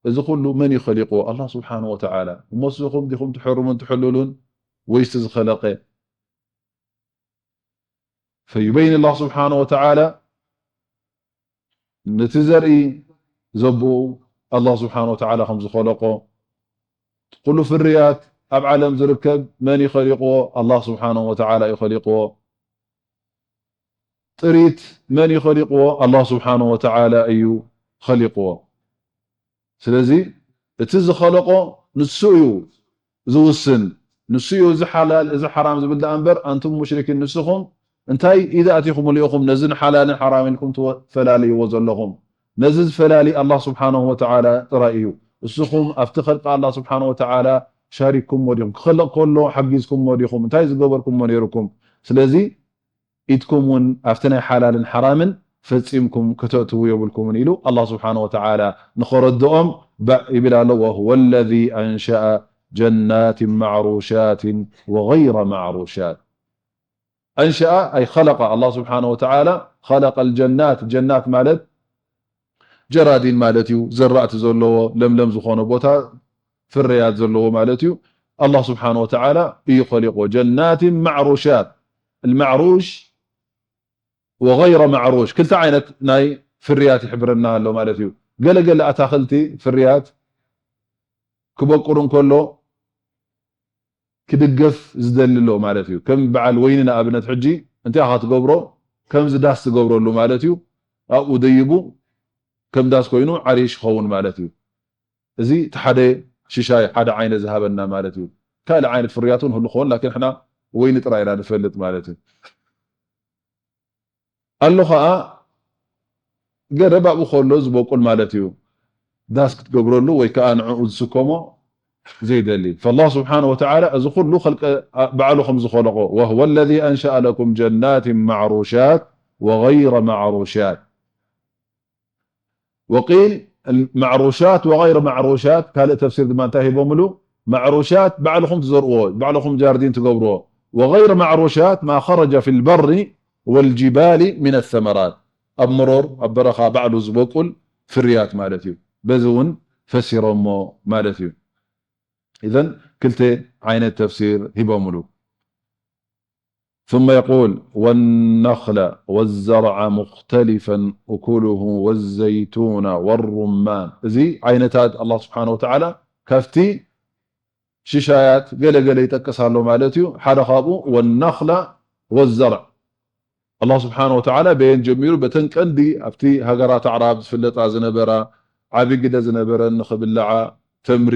እዚ ኩሉ መን እዩ ኸሊቁዎ ኣላህ ስብሓን ወተዓላ እሞ ንስኹም ዲኹም ትሕርሙን ትሕልሉን ወይስ ዝኸለቀ فيبين الله سبحانه وتعالى ነቲ ዘርኢ ዘቦኡ ኣላህ ስብሓን ወተዓላ ከም ዝኸለቆ ኩሉ ፍርያት ኣብ ዓለም ዝርከብ መን ይኸሊቅዎ ኣላህ ስብሓን ወተዓላ እዩ ኸሊቅዎ ጥሪት መን ይኸሊቅዎ ኣላህ ስብሓን ወተዓላ እዩ ኸሊቅዎ ስለዚ እቲ ዝኸለቆ ንሱ እዩ ዝውስን ንሱ እዩ እዚ ሓላል እዚ ሓራም ዝብል ደኣ እምበር ኣንቱም ሙሽሪኪን ንስኹም እንታይ ኢዛ ኣቲኹምሉ ኢኹም ነዚ ንሓላልን ሓራምን ኢልኩም ትወ-፣ ትፈላልይዎ ዘለኹም? ነዚ ዝፈላሊ ኣላህ ስብሓነሁ ወተዓላ ጥራይ እዩ። እስኹም ኣብቲ ኸልቂ ኣላህ ስብሓነሁ ወተዓላ ሻሪክኩምዎ ዲኹም? ክኸልቕ ከሎ ሓጊዝኩምዎ ዲኹም? እንታይ ዝገበርኩምዎ ነይርኩም? ስለዚ ኢድኩም እውን ኣብቲ ናይ ሓላልን ሓራምን ፈጺምኩም ከተእትዉ የብልኩምን ኢሉ ኣላህ ስብሓነሁ ወተዓላ ንኸረድኦም ባእ ይብል ኣሎ። وهو الذي أنشأ جنات معروشات وغير معروشات። أنشأ أي خلق، ኣላህ ስብሓነሁ ወተዓላ خلق الجنات። ጀናት ማለት ጀራዲን ማለት እዩ። ዘራእቲ ዘለዎ ለምለም ዝኾነ ቦታ ፍርያት ዘለዎ ማለት እዩ። ኣላህ ስብሓነሁ ወተዓላ እዩ ኸሊቕዎ። جنات معروشات። المعروش وغير معروش ክልተ ዓይነት ናይ ፍርያት ይሕብረና ኣሎ ማለት እዩ። ገለገለ ኣታኽልቲ ፍርያት ክበቁል እንከሎ ክድገፍ ዝደሊ ኣሎ ማለት እዩ። ከም በዓል ወይኒ ንኣብነት ሕጂ እንታይ ኢኻ ትገብሮ? ከምዚ ዳስ ትገብረሉ ማለት እዩ። ኣብኡ ደይቡ ከም ዳስ ኮይኑ ዓሪሽ ይኸውን ማለት እዩ። እዚ እቲ ሓደ ሽሻይ ሓደ ዓይነት ዝሃበና ማለት እዩ። ካልእ ዓይነት ፍርያት እውን ህሉ ክኸውን፣ ላኪን ሕና ወይኒ ጥራይ ኢና ንፈልጥ ማለት እዩ። ኣሎ ኸዓ ገረብ ኣብኡ ከሎ ዝበቁል ማለት እዩ። ዳስ ክትገብረሉ ወይ ከዓ ንዕኡ ዝስከሞ ዘይደሊ። فالله سبحانه وتعالى እዚ ኩሉ ኸልቀ ባዕሉ ከም ዝኸለቆ، وهو الذي أنشأ لكم جنات معروشات وغير معروشات. وقيل معروشات وغير معروشات، ካልእ ተፍሲር ድማ እንታይ ሂቦምሉ? ማዕሩሻት ባዕልኹም ትዘርዎ፣ ባዕልኹም ጃርዲን ትገብርዎ። وغير معروشات ما خرج في البر والجبال من الثمرات، ኣብ መሮር ኣብ በረኻ ባዕሉ ዝበቁል ፍርያት ማለት እዩ። በዚ እውን ፈሲሮሞ ማለት እዩ። ኢዘን ክልተ ዓይነት ተፍሲር ሂቦምሉ። ثم يقول: والنخل والزرع مختلفا أكله والزيتون والرمان። እዚ ዓይነታት ኣላህ ስብሓነ ወተዓላ ካብቲ ሽሻያት ገለ ገለ ይጠቅስ ኣሎ ማለት እዩ። ሓደ ካብኡ والنخل والزرع። ኣላህ ስብሓነ ወተዓላ በየን ጀሚሩ? በተን ቀንዲ ኣብቲ ሃገራት ኣዕራብ ዝፍለጣ ዝነበራ ዓቢ ግደ ዝነበረን ንኽብልዓ ተምሪ፣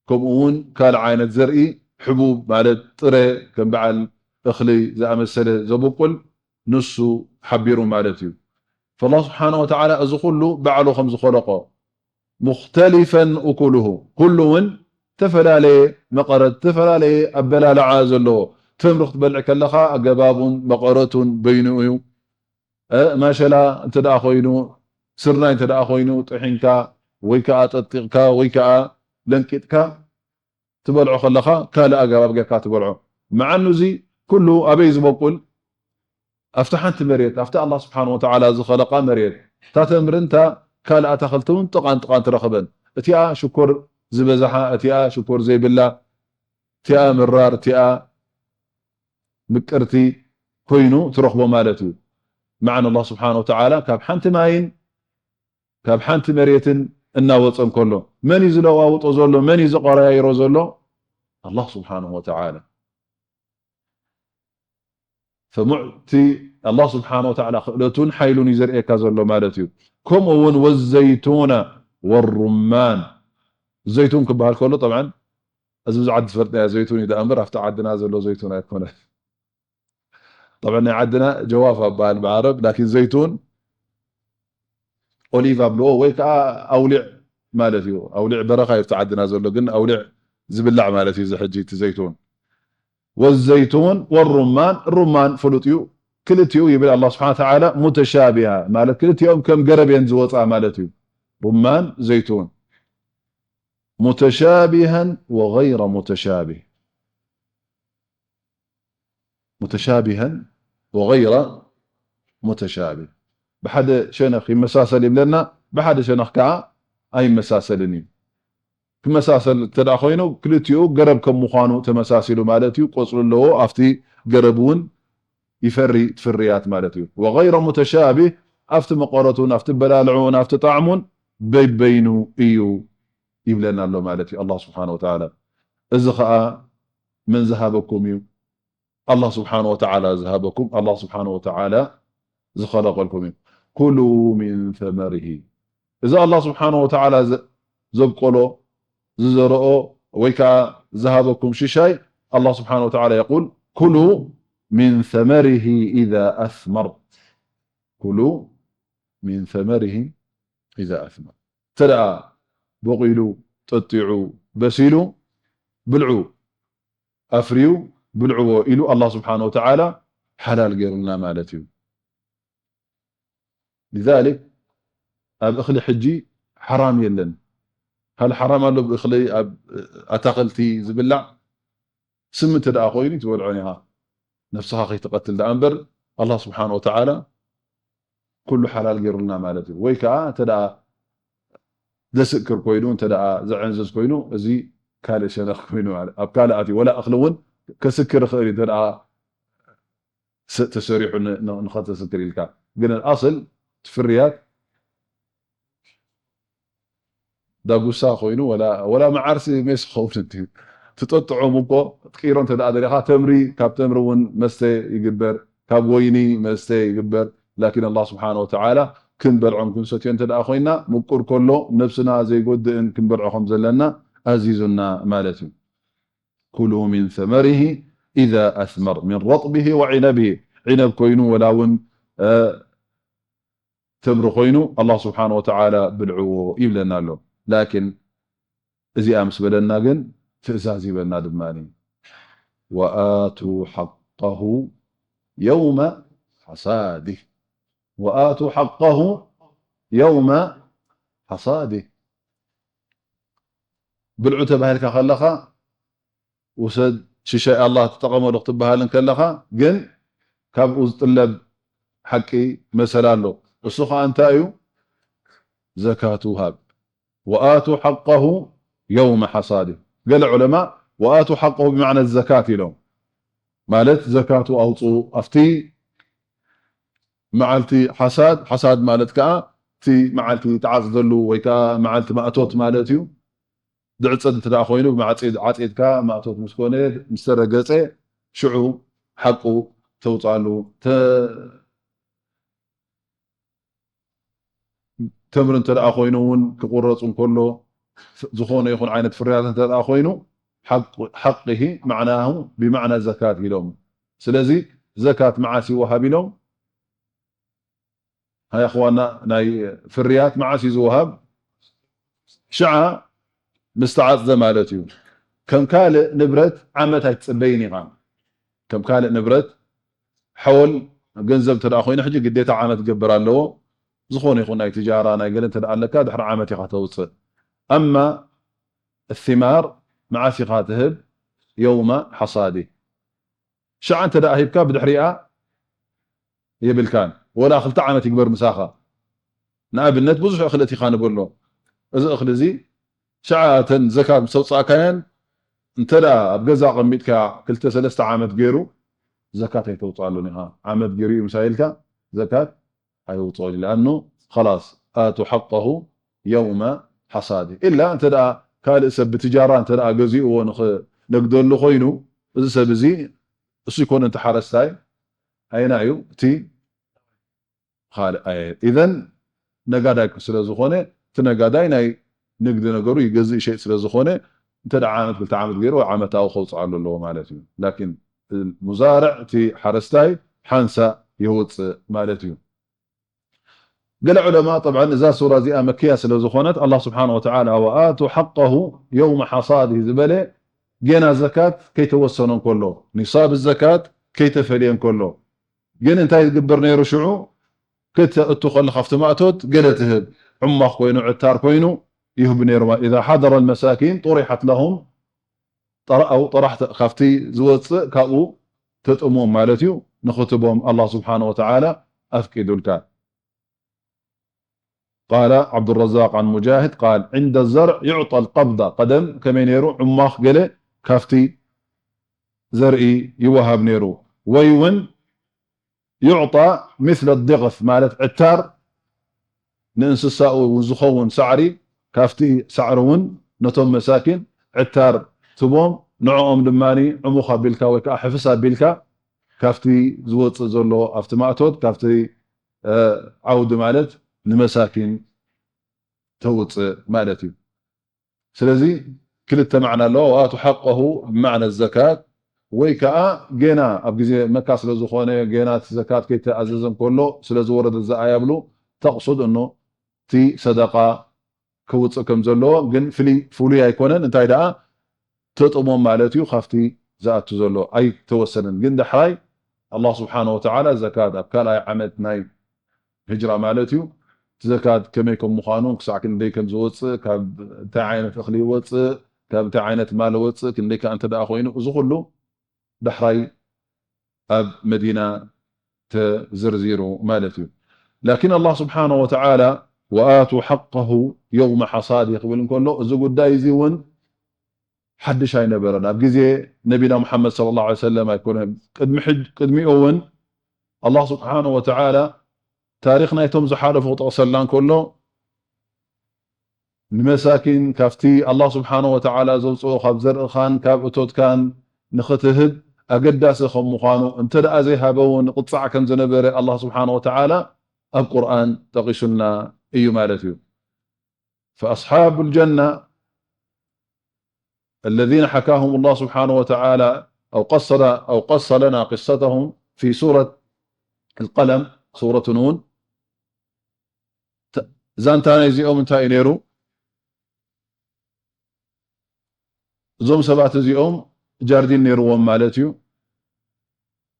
ከምኡ እውን ካልእ ዓይነት ዘርኢ ሕቡብ ማለት ጥረ ከም በዓል እኽሊ ዝኣመሰለ ዘብቁል ንሱ ሓቢሩ ማለት እዩ። ፈላህ ስብሓነ ወተዓላ እዚ ኩሉ ባዕሉ ከም ዝኸለቆ ሙኽተሊፈን ኡኩሉሁ፣ ኩሉ እውን ዝተፈላለየ መቐረት፣ ዝተፈላለየ ኣበላልዓ ዘለዎ። ተምሪ ክትበልዕ ከለኻ ኣገባቡን መቐረቱን በይኑ እዩ። እ፣ ማሸላ እንተ ደኣ ኮይኑ፣ ስርናይ እንተ ደኣ ኮይኑ፣ ጥሒንካ ወይ ከኣ ጠጢቕካ ወይ ከኣ ለንቂጥካ ትበልዖ ከለኻ፣ ካልእ ኣገባብ ጌርካ ትበልዖ። መዓኑ እዚ ኩሉ ኣበይ ዝበቁል? ኣብቲ ሓንቲ መሬት፣ ኣብቲ ኣላህ ስብሓን ወተዓላ ዝኸለቓ መሬት። እታ ተምርን እታ ካልእ ኣታኽልቲ እውን ጥቓን ጥቓን ትረኽበን። እቲኣ ሽኮር ዝበዝሓ፣ እቲኣ ሽኮር ዘይብላ፣ እቲኣ ምራር፣ እቲኣ ምቅርቲ ኮይኑ ትረኽቦ ማለት እዩ። መዓን ኣላህ ስብሓን ወተዓላ ካብ ሓንቲ ማይን ካብ ሓንቲ መሬትን እናወፀ እንከሎ፣ መን እዩ ዝለዋውጦ ዘሎ? መን እዩ ዝቐያይሮ ዘሎ? ኣላህ ስብሓንሁ ወተዓላ። ፈሙዕቲ ኣላህ ስብሓንሁ ወተዓላ ክእለቱን ሓይሉን እዩ ዘርእየካ ዘሎ ማለት እዩ። ከምኡ እውን ወዘይቱነ ወሩማን፣ ዘይቱን ክበሃል ከሎ፣ ጠብዓን እዚ ብዙሕ ዓዲ ዝፈልጥናዮ ዘይቱን እዩ ደኣ እምበር፣ ኣብቲ ዓድና ዘሎ ዘይቱን ኣይኮነን። ጠብዓ ናይ ዓድና ጀዋፋ በሃል ብዓረብ፣ ላኪን ዘይቱን ኦሊቭ ኣብልዎ ወይ ከዓ ኣውሊዕ ማለት እዩ። ኣውሊዕ በረኻ እዩ ኣብቲ ዓድና ዘሎ፣ ግን ኣውሊዕ ዝብላዕ ማለት እዩ። እዚ ሕጂ እቲ ዘይቱን ወዘይቱን ወሩማን፣ ሩማን ፍሉጥ እዩ። ክልቲኡ ይብል ኣላህ ስብሓነ ወተዓላ ሙተሻቢሃ ማለት ክልቲኦም ከም ገረብ እየን ዝወፃ ማለት እዩ። ሩማን ዘይቱን ሙተሻቢሃን ወገይረ ሙተሻቢህ። ሙተሻቢሃን ወገይረ ሙተሻቢህ። ብሓደ ሸነኽ ይመሳሰል ይብለና፣ ብሓደ ሸነኽ ከዓ ኣይመሳሰልን እዩ። ክመሳሰል እንተ ደኣ ኮይኑ፣ ክልቲኡ ገረብ ከም ምዃኑ ተመሳሲሉ ማለት እዩ። ቆጽሊ ኣለዎ፣ ኣብቲ ገረብ እውን ይፈሪ፣ ፍርያት ማለት እዩ። ወገይረ ሙተሻቢህ፣ ኣብቲ መቐረቱን፣ ኣብቲ በላልዕኡን፣ ኣብቲ ጣዕሙን በይበይኑ እዩ ይብለና ኣሎ ማለት እዩ ኣላህ ስብሓነ ወተዓላ። እዚ ኸኣ መን ዝሃበኩም እዩ? ኣላህ ስብሓነ ወተዓላ ዝሃበኩም፣ ኣላህ ስብሓነ ወተዓላ ዝኸለቐልኩም እዩ። ኩሉ ሚን ተመሪሂ፣ እዚ ኣላህ ስብሓነ ወተዓላ ዘ-፣ ዘብቆሎ፣ ዝዘረኦ ወይ ከዓ ዝሃበኩም ሽሻይ፣ ኣላህ ስብሓነ ወተዓላ የቁል፣ ኩሉ من ثمره إذا أثمر. كلوا من ثمره إذا أثمر. እንተ ደኣ በቑሉ፣ ጠጢዑ፣ በሲሉ፣ ብልዑ፣ ኣፍርዩ፣ ብልዕዎ ኢሉ ኣላህ ስብሓነ ወተዓላ ሓላል ገይሩልና ማለት እዩ። لذلك ኣብ እኽሊ ሕጂ ሓራም የለን። هل ሓራም ኣሎ ብእኽሊ ኣብ ኣታኽልቲ ዝብላዕ? ስም እንተ ደኣ ኮይኑ ትበልዖን ኢኻ። ነፍስኻ ከይትቐትል ደኣ እምበር ኣላህ ስብሓነ ወተዓላ ኩሉ ሓላል ገይሩልና ማለት እዩ። ወይ ከኣ እንተ ደኣ ዘስክር ኮይኑ፣ እንተ ደኣ ዘዕንዝዝ ኮይኑ፣ እዚ ካልእ ሸነኽ ኮይኑ ማለት ኣብ ካልእ ኣትዩ። ወላ እኽሊ እውን ከስክር ይኽእል እዩ፣ እንተ ደኣ ስ-፣ ተሰሪሑ ን-፣ ን-፣ ንኸተስክር ኢልካ። ግን ኣስል ፍርያት ዳጉሳ ኮይኑ ወላ፣ ወላ መዓርሲ ሜስ ክኸውን እንድዩ። ትጠጥዖም እኮ ትቅይሮ እንተ ደኣ ደሊኻ፣ ተምሪ፣ ካብ ተምሪ እውን መስተ ይግበር፣ ካብ ወይኒ መስተ ይግበር። ላኪን ኣላህ ስብሓነ ወተዓላ ክንበልዖን ክንሰትዮ እንተ ደኣ ኮይና፣ ምቁር ከሎ ነብስና ዘይጎድእን ክንበልዖ ከም ዘለና ኣዚዙና ማለት እዩ። كلوا من ثمره إذا أثمر من رطبه وعنبه. ዒነብ ኮይኑ ወላ እውን፣ እ፣ ተምሪ ኮይኑ ኣላህ ስብሓነ ወተዓላ ብልዕዎ ይብለና ኣሎ። ላኪን እዚኣ ምስ በለና ግን ትእዛዝ ይበና ድማ። وآتوا حقه يوم حصاده. وآتوا حقه يوم حصاده. ብልዑ ተባሂልካ ከለኻ ውሰድ፣ ሽሻይ ኣላህ ተጠቐመሉ ክትበሃል እንከለኻ ግን ካብኡ ዝጥለብ ሓቂ መሰል ኣሎ። እሱ ኸኣ እንታይ እዩ? ዘካቱ ሃብ። وآتوا حقه يوم حصاده. ገለ ዑለማ وآتوا حقه ብመዕነ ዘካት ኢሎም። ማለት ዘካቱ ኣውፅኡ ኣብቲ መዓልቲ ሓሳድ። ሓሳድ ማለት ከኣ እቲ መዓልቲ ትዓፅደሉ ወይ ከኣ መዓልቲ ማእቶት ማለት እዩ። ድዕፀድ እንተ ደኣ ኮይኑ ብማዕፂድ ዓፂድካ ማእቶት ምስ ኮነ፣ ምስ ተረገፀ ሽዑ ሓቁ ተውፅኣሉ። ተ-፣ ተምሪ እንተ ደኣ ኮይኑ እውን ክቁረፅ እንከሎ፣ ዝኾነ ይኹን ዓይነት ፍርያት እንተ ደኣ ኮይኑ ሓቅ-፣ ሓቅሂ መዕናሁ ብመዕና ዘካት ኢሎም። ስለዚ ዘካት መዓስ ይወሃብ ኢሎም? ሃይ ኣኽዋና፣ ናይ ፍርያት መዓስ እዩ ዝወሃብ? ሽዓ ምስ ተዓጽደ ማለት እዩ። ከም ካልእ ንብረት ዓመት ኣይትጽበይን ኢኻ። ከም ካልእ ንብረት፣ ሓወል፣ ገንዘብ እንተ ደኣ ኮይኑ ሕጂ ግዴታ ዓመት ክገብር ኣለዎ። ዝኾነ ይኹን ናይ ትጃራ ናይ ገለ እንተ ደኣ ኣለካ ድሕሪ ዓመት ኢኻ ተውጽእ። ኣማ الثمار መዓስ ኢኻ ትህብ? የውመ ሓሳዲ። ሽዓ እንተ ደኣ ሂብካ ብድሕሪኣ የብልካን። ወላ ክልተ ዓመት ይግበር ምሳኻ። ንኣብነት ብዙሕ እኽሊ እቲኻ ንበሎ። እዚ እኽሊ እዚ ሽዓ እተን ዘካት ምስ ኣውጻእካየን እንተ ደኣ ኣብ ገዛ ኣቐሚጥካ ክልተ ሰለስተ ዓመት ገይሩ ዘካት ኣይተውጽኣሉን ኢኻ። ዓመት ገይሩ እዩ ምሳይ ኢልካ ዘካት ኣይውጽኦን እዩ። لأنه خلاص آتوا حقه يوم حصاده. إلا እንተ ደኣ ካልእ ሰብ ብትጃራ እንተ ደኣ ገዚእዎ ንኽነግደሉ ኮይኑ፣ እዚ ሰብ እዚ እሱ ይኮነ እቲ ሓረስታይ፣ ኣየና እዩ እቲ ካልእ ኣየ-፣ ኢዘን ነጋዳይ ስለ ዝኾነ፣ እቲ ነጋዳይ ናይ ንግዲ ነገሩ ይገዝእ ይሸጥ ስለ ዝኾነ፣ እንተ ደኣ ዓመት ክልተ ዓመት ገይሩ ዓመታዊ ከውፅኣሉ ኣለዎ ማለት እዩ። ላኪን ሙዛርዕ እቲ ሓረስታይ ሓንሳ የውፅእ ማለት እዩ። ገለ ዑለማ፣ ጠብዓን እዛ ሱራ እዚኣ መክያ ስለ ዝኾነት፣ ኣላህ ስብሓነ ወተዓላ "ወኣቱ ሓቀሁ የውመ ሓሳዲህ" ዝበለ፣ ጌና ዘካት ከይተወሰነ እንከሎ፣ ኒሳብ ዘካት ከይተፈልየ እንከሎ፣ ግን እንታይ ዝግበር ነይሩ ሽዑ? ክተእቱ ከለኻ ኣብቲ ማእቶት ገለ ትህብ፣ ዕሟኽ ኮይኑ፣ ዕታር ኮይኑ ይህብ ነይሩ። "ኢዛ ሓደረ ልመሳኪን ጡሪሓት ለሁም" ጠራ-፣ ኣው ጠራሕተ፣ ካብቲ ዝወፅእ ካብኡ ተጥሞም ማለት እዩ፣ ንኽትቦም ኣላህ ስብሓነ ወተዓላ ኣፍቂዱልካ። ቃለ ዓብዱረዛቅ ዓን ሙጃሂድ ቃል፣ "ዕንደ ዘርዕ ዩዕጠ ልቀብዳ"፣ ቀደም ከመይ ነይሩ? ዕሟኽ ገለ ካብቲ ዘርኢ ይወሃብ ነይሩ። ወይ እውን ዩዕጣ ምስለ ድቕፍ ማለት ዕታር ንእንስሳኡ እውን ዝኸውን ሳዕሪ፣ ካብቲ ሳዕሪ እውን ነቶም መሳኪን ዕታር ትቦም፣ ንዕኦም ድማ ዕሙኽ ኣቢልካ ወይ ከዓ ሕፍስ ኣቢልካ ካብቲ ዝወፅእ ዘሎ ኣብቲ ማእቶት፣ ካብቲ፣ እ፣ ዓውዲ ማለት ንመሳኪን ተውፅእ ማለት እዩ። ስለዚ ክልተ ማዕና ኣለዎ። "ወኣቱ ሓቀሁ" ብማዕነ ዘካት፣ ወይ ከዓ ገና ኣብ ግዜ መካ ስለ ዝኾነ፣ ገና እቲ ዘካት ከይተኣዘዘ እንከሎ ስለ ዝወረደ እዚ ኣያ ብሉ፣ ተቕሱድ እኖ እቲ ሰደቃ ከውፅእ ከም ዘለዎ፣ ግን ፍሊ-፣ ፍሉይ ኣይኮነን። እንታይ ደኣ ተጥሞም ማለት እዩ፣ ካብቲ ዝኣቱ ዘሎ ኣይተወሰነን። ግን ዳሕራይ ኣላህ ስብሓነ ወተዓላ ዘካት ኣብ ካልኣይ ዓመት ናይ ህጅራ ማለት እዩ፣ እቲ ዘካት ከመይ ከም ምዃኑ፣ ክሳዕ ክንደይ ከም ዝወፅእ፣ ካብ እንታይ ዓይነት እኽሊ ይወፅእ፣ ካብ እንታይ ዓይነት ማል ይወፅእ፣ ክንደይ ከኣ እንተ ደኣ ኮይኑ፣ እዚ ኩሉ ዳሕራይ ኣብ መዲና ተዘርዚሩ ማለት እዩ። ላኪን ኣላህ ስብሓነ ወተዓላ ወኣቱ ሓቀሁ የውመ ሓሳዲ ክብል እንከሎ፣ እዚ ጉዳይ እዚ እውን ሓድሽ ኣይነበረን። ኣብ ግዜ ነቢና ሙሓመድ ሰለላሁ ዐለይሂ ወሰለም ኣይኮነን። ቅድሚ ሕጅ-፣ ቅድሚኡ እውን ኣላህ ስብሓነ ወተዓላ ታሪኽ ናይቶም ዝሓለፉ ክጠቕሰልና እንከሎ፣ ንመሳኪን ካብቲ ኣላህ ስብሓነ ወተዓላ ዘውፅኦ ካብ ዘርእኻን ካብ እቶትካን ንኽትህብ ኣገዳሲ ከም ምዃኑ፣ እንተ ደኣ ዘይሃበ እውን ቅፃዕ ከም ዝነበረ ኣላህ ስብሓነ ወተዓላ ኣብ ቁርኣን ጠቒሱልና እዩ ማለት እዩ። فأصحاب الجنة الذين حكاهم الله سبحانه وتعالى أو قص، أو قص لنا قصتهم في سورة القلم، سورة نون، ዛንታ ናይዚኦም እንታይ እዩ ነይሩ? እዞም ሰባት እዚኦም ጃርዲን ነይርዎም ማለት እዩ።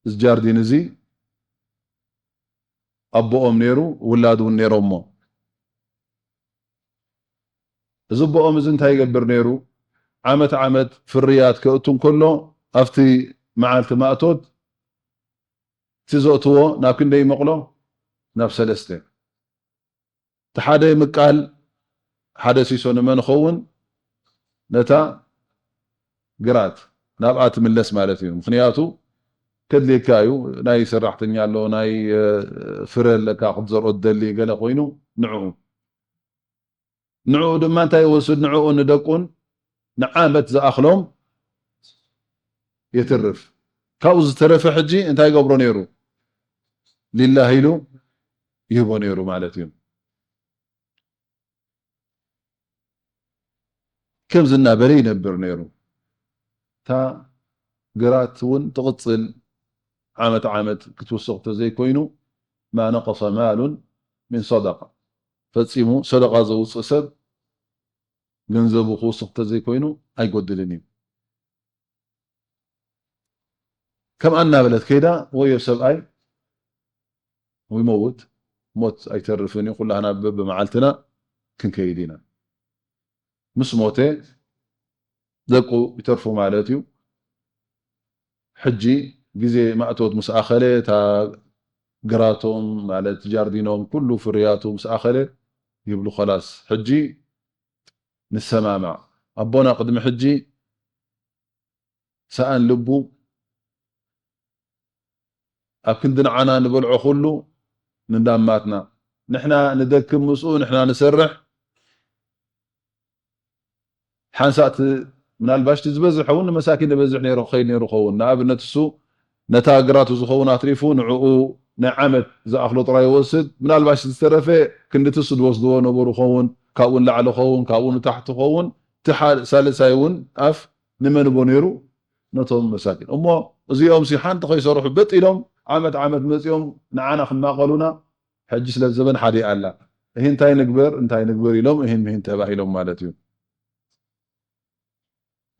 እዚ ጃርዲን እዚ ኣቦኦም ነይሩ፣ ውላድ እውን ነይሮሞ። እዚ ኣቦኦም እዚ እንታይ ይገብር ነይሩ? ዓመት ዓመት ፍርያት ከእቱ እንከሎ፣ ኣብቲ መዓልቲ ማእቶት እቲ ዘእትዎ ናብ ክንደይ ይመቕሎ? ናብ ሰለስተ። እቲ ሓደ ምቃል ሓደ ሲሶ ንመን ይኸውን? ነታ ግራት ናብኣ ትምለስ ማለት እዩ። ምኽንያቱ ከድልየካ እዩ። ናይ ሰራሕተኛ ኣሎ፣ ናይ፣ እ፣ ፍረ ኣለካ ክትዘርኦ ትደሊ ገለ ኮይኑ ንዕኡ። ንዕኡ ድማ እንታይ ይወስድ? ንዕኡ ንደቁን ንዓመት ዝኣኽሎም የትርፍ። ካብኡ ዝተረፈ ሕጂ እንታይ ይገብሮ ነይሩ? ሊላህ ኢሉ ይህቦ ነይሩ ማለት እዩ። ከምዚ እናበለ ይነብር ነይሩ። እታ ግራት እውን ትቕጽል፣ ዓመት ዓመት ክትውስኽ ተዘይኮይኑ፣ ما نقص مال من صدقة፣ ፈጺሙ ሰደቓ ዘውጽእ ሰብ ገንዘቡ ክውስኽ ተዘይኮይኑ ኣይጎድልን እዩ። ከምኣ እናበለት ከይዳ፣ ወዮ ሰብኣይ ይመውት፣ ሞት ኣይተርፍን እዩ፣ ኩላህና በብመዓልትና ክንከይድ ኢና። ምስ ሞተ ደቁ ይተርፉ ማለት እዩ። ሕጂ ግዜ ማእቶት ምስ ኣኸለ፣ እታ ግራቶም ማለት ጃርዲኖም ኩሉ ፍርያቱ ምስ ኣኸለ ይብሉ፣ "ኸላስ ሕጂ ንሰማማዕ። ኣቦና ቅድሚ ሕጂ ሰኣን ልቡ ኣብ ክንዲ ንዓና ንበልዖ ኩሉ ንዳማትና። ንሕና ንደክም ምስኡ፣ ንሕና ንሰርሕ። ሓንሳእ እቲ ምናልባሽ እቲ ዝበዝሕ እውን ንመሳኪን ዝበዝሕ ነይሩ ክኸይድ ነይሩ ኸውን። ንኣብነት እሱ ነታ ግራቱ ዝኸውን ኣትሪፉ ንዕኡ ናይ ዓመት ዝኣኽሎ ጥራይ ይወስድ። ምናልባሽ ዝተረፈ ክንድቲ እሱ ዝወስድዎ ነበሩ ኸውን፣ ካብኡ ንላዕሊ ኸውን፣ ካብኡ ንታሕቲ ኸውን። እቲ ሓ-፣ ሳልሳይ እውን ኣፍ ንመን ቦ ነይሩ? ነቶም መሳኪን። እሞ እዚኦም ሲ ሓንቲ ከይሰርሑ በጥ ኢሎም ዓመት ዓመት መፂኦም ንዓና ክማቐሉና፣ ሕጂ ስለ ዘበን ሓደ ኣላ። እሂ እንታይ ንግበር፣ እንታይ ንግበር ኢሎም እሂን ምሂን ተባሂሎም ማለት እዩ።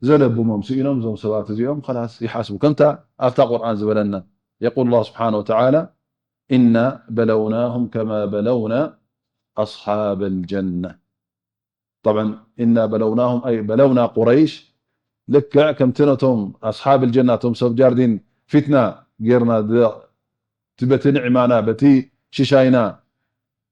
ዘለብሞም ስኢኖም እዞም ሰባት እዚኦም ኸላስ ይሓስቡ። ከምታ ኣብታ ቁርኣን ዝበለና፣ يقول الله سبحانه وتعالى: إنا بلوناهم كما بلونا أصحاب الجنة. طبعا، إنا بلوناهم أي بلونا قريش، ልክዕ ከምቲ ነቶም ኣስሓብ ልጀና፣ እቶም ሰብ ጃርዲን ፊትና ጌርና፣ ድ-፣ እቲ በቲ ንዕማና፣ በቲ ሽሻይና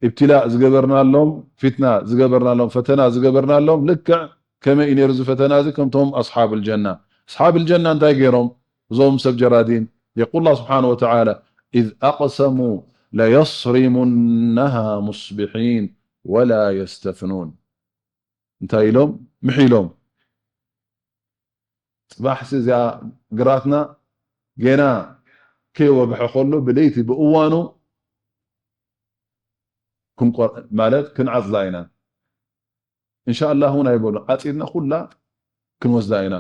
ኢብትላእ ዝገበርናሎም፣ ፊትና ዝገበርናሎም፣ ፈተና ዝገበርናሎም፣ ልክዕ ከመይ እዩ ነይሩ እዚ ፈተና እዚ? ከምቶም ኣስሓብ ልጀና። ኣስሓብ ልጀና እንታይ ገይሮም? እዞም ሰብ ጀራዲን፣ يقول الله سبحانه وتعالى: إذ أقسموا ليصرمنها مصبحين ولا يستثنون. እንታይ ኢሎም? ምሒሎም። ጽባሕሲ እዚኣ ግራትና ጌና ከይወግሐ ከሎ ብለይቲ ብእዋኑ ክንቆር-፣ ማለት ክንዓጽዳ ኢና። እንሻላህ እውን ኣይበሉ፣ ዓጺድና ኩላ ክንወስዳ ኢና።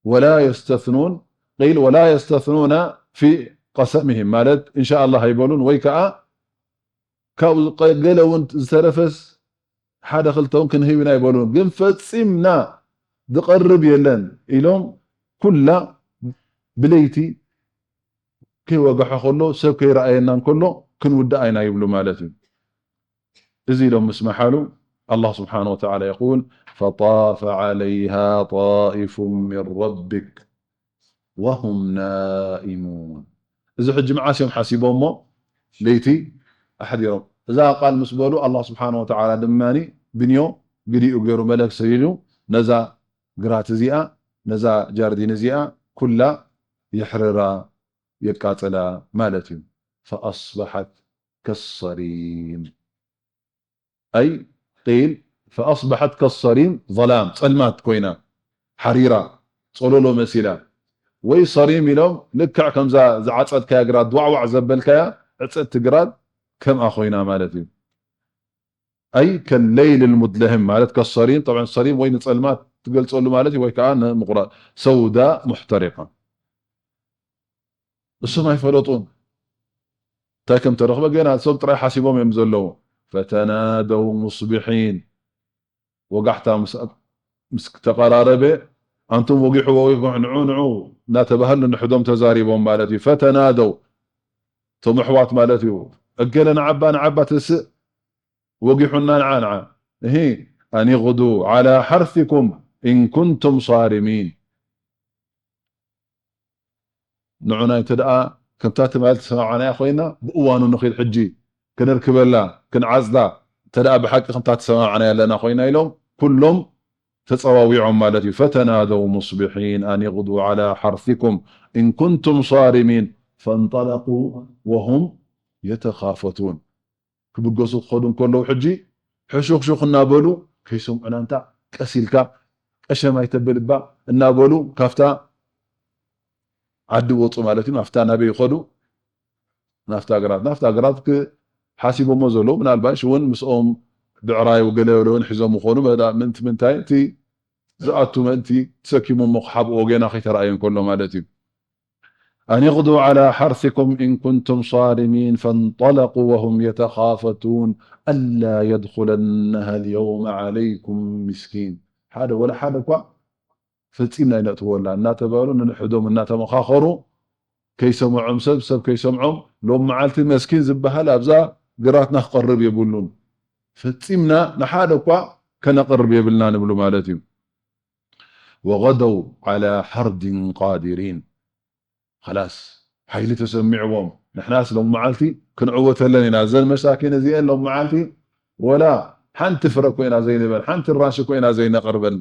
ወላ የስተፍኑን፣ ቂል ወላ የስተስኑና ፊ ቀሰሚሂም፣ ማለት እንሻ ኣላህ ኣይበሉን፣ ወይ ከዓ ካብኡ ዝቀ-፣ ገለ እውን ዝተረፈስ ሓደ ክልተ እውን ክንህብ ኢና ኣይበሉን። ግን ፈጺምና ዝቐርብ የለን ኢሎም ኩላ ብለይቲ ከይወግሐ ከሎ፣ ሰብ ከይረኣየና እንከሎ ክንውድእ ኣይና ይብሉ ማለት እዩ። እዚ ኢሎም ምስ መሓሉ ኣላህ ስብሓነ ወተዓላ የቁል ፈጣፈ ዓለይሃ ጣኢፉ ሚን ረቢክ ወሁም ናኢሙን። እዚ ሕጂ መዓስ እዮም ሓሲቦሞ? ለይቲ ኣሕዲሮም። እዛ ቃል ምስ በሉ ኣላህ ስብሓነ ወተዓላ ድማ ብንዮ ግዲኡ ገይሩ መለክ ሰዲዱ ነዛ ግራት እዚኣ፣ ነዛ ጃርዲን እዚኣ ኩላ የሕርራ፣ የቃጽላ ማለት እዩ። ፈኣስበሐት ከሰሪም። ኣይ ቂል ፈኣስበሐት ከሰሪም፣ ظላም፣ ጸልማት ኮይና፣ ሓሪራ፣ ጸሎሎ መሲላ። ወይ ሰሪም ኢሎም ልክዕ ከምዛ ዝዓጸድካያ ግራት፣ ድዋዕዋዕ ዘበልካያ ዕጽድቲ ግራት ከምኣ ኮይና ማለት እዩ። ኣይ ከለይል ልሙድለህም ማለት ከሰሪም፣ ጠብዓን ሰሪም ወይ ንጸልማት ትገልጸሉ ማለት እዩ፣ ወይ ከዓ ንምቑራጽ ሰውዳ ሙሕተሪቃ። እሶም ኣይፈለጡን እንታይ ከም ተረኽበ፣ ገና እሶም ጥራይ ሓሲቦም እዮም ዘለዉ። ፈተናደው ሙስቢሒን፣ ወጋሕታ ምስ፣ ምስ ተቐራረበ፣ ኣንቱም ወጊሑ፣ ወጊሑ፣ ንዑ፣ ንዑ እናተባህሉ ንሕዶም ተዛሪቦም ማለት እዩ። ፈተናደው፣ እቶም ኣሕዋት ማለት እዩ። እገለ ንዓባ፣ ንዓባ ትስእ፣ ወጊሑና፣ ንዓ፣ ንዓ። እሂ፣ ኣን ኢግዱ ዓላ ሓርሲኩም ኢን ኩንቱም ሳሪሚን። ንዑና እንተ ደኣ ከምታ ትማል ተሰማማዕናያ ኮይና፣ ብእዋኑ ንኺድ ሕጂ፣ ክነርክበላ፣ ክንዓጽዳ፣ እንተ ደኣ ብሓቂ ከምታ ተሰማማዕናያ ኣለና ኮይና ኢሎም፣ ኩሎም ተጸዋዊዖም ማለት እዩ። ፈተናደው ሙስቢሒን ኣን ኢግዱ ዓላ ሓርሲኩም ኢን ኩንቱም ሳሪሚን። ፈንጠለቁ ወሁም የተኻፈቱን። ክብገሱ ክኸዱ እንከለዉ ሕጂ ሕሹኽሹኽ እናበሉ፣ "ከይሰምዑና እንታ ቀስ ኢልካ፣ ቀሸም ኣይተብል እባ" እናበሉ ካብታ ዓዲ ወጹ ማለት እዩ። ናብታ ናበይ ይኸዱ? ናብታ ግራት። ናብታ ግራት ክ-፣ ሓሲቦሞ ዘለዉ፣ ምናልባሽ እውን ምስኦም ብዕራይ ገለ ገለ እውን ሒዞም ይኾኑ። መዳ-፣ ምንቲ ምንታይ እቲ ዝኣቱ ምእንቲ ተሰኪሞሞ ክሓብእዎ ገና ከይተራእየ እንከሎ ማለት እዩ። أن اغدوا على حرثكم إن كنتم صارمين فانطلقوا وهم يتخافتون ألا يدخلنها اليوم عليكم مسكين። ሓደ ወላ ሓደ እኳ ፈጺምና ኣይነእትወላ እናተባሉ ንንሕዶም እናተመኻኸሩ፣ ከይሰምዖም ሰብ፣ ሰብ ከይሰምዖም፣ ሎም መዓልቲ መስኪን ዝበሃል ኣብዛ ግራትና ክቐርብ የብሉን። ፈጺምና ንሓደ እኳ ከነቕርብ የብልና ንብሉ ማለት እዩ። وغدوا على حرد قادرين። ኸላስ፣ ሓይሊ ተሰሚዕዎም፣ ንሕናስ ሎም መዓልቲ ክንዕወተለን ኢና። እዘን መሳኪን እዚአን ሎም መዓልቲ ወላ ሓንቲ ፍረ እኮ ኢና ዘይንበል፣ ሓንቲ ራንሺ እኮ ኢና ዘይነቕርበን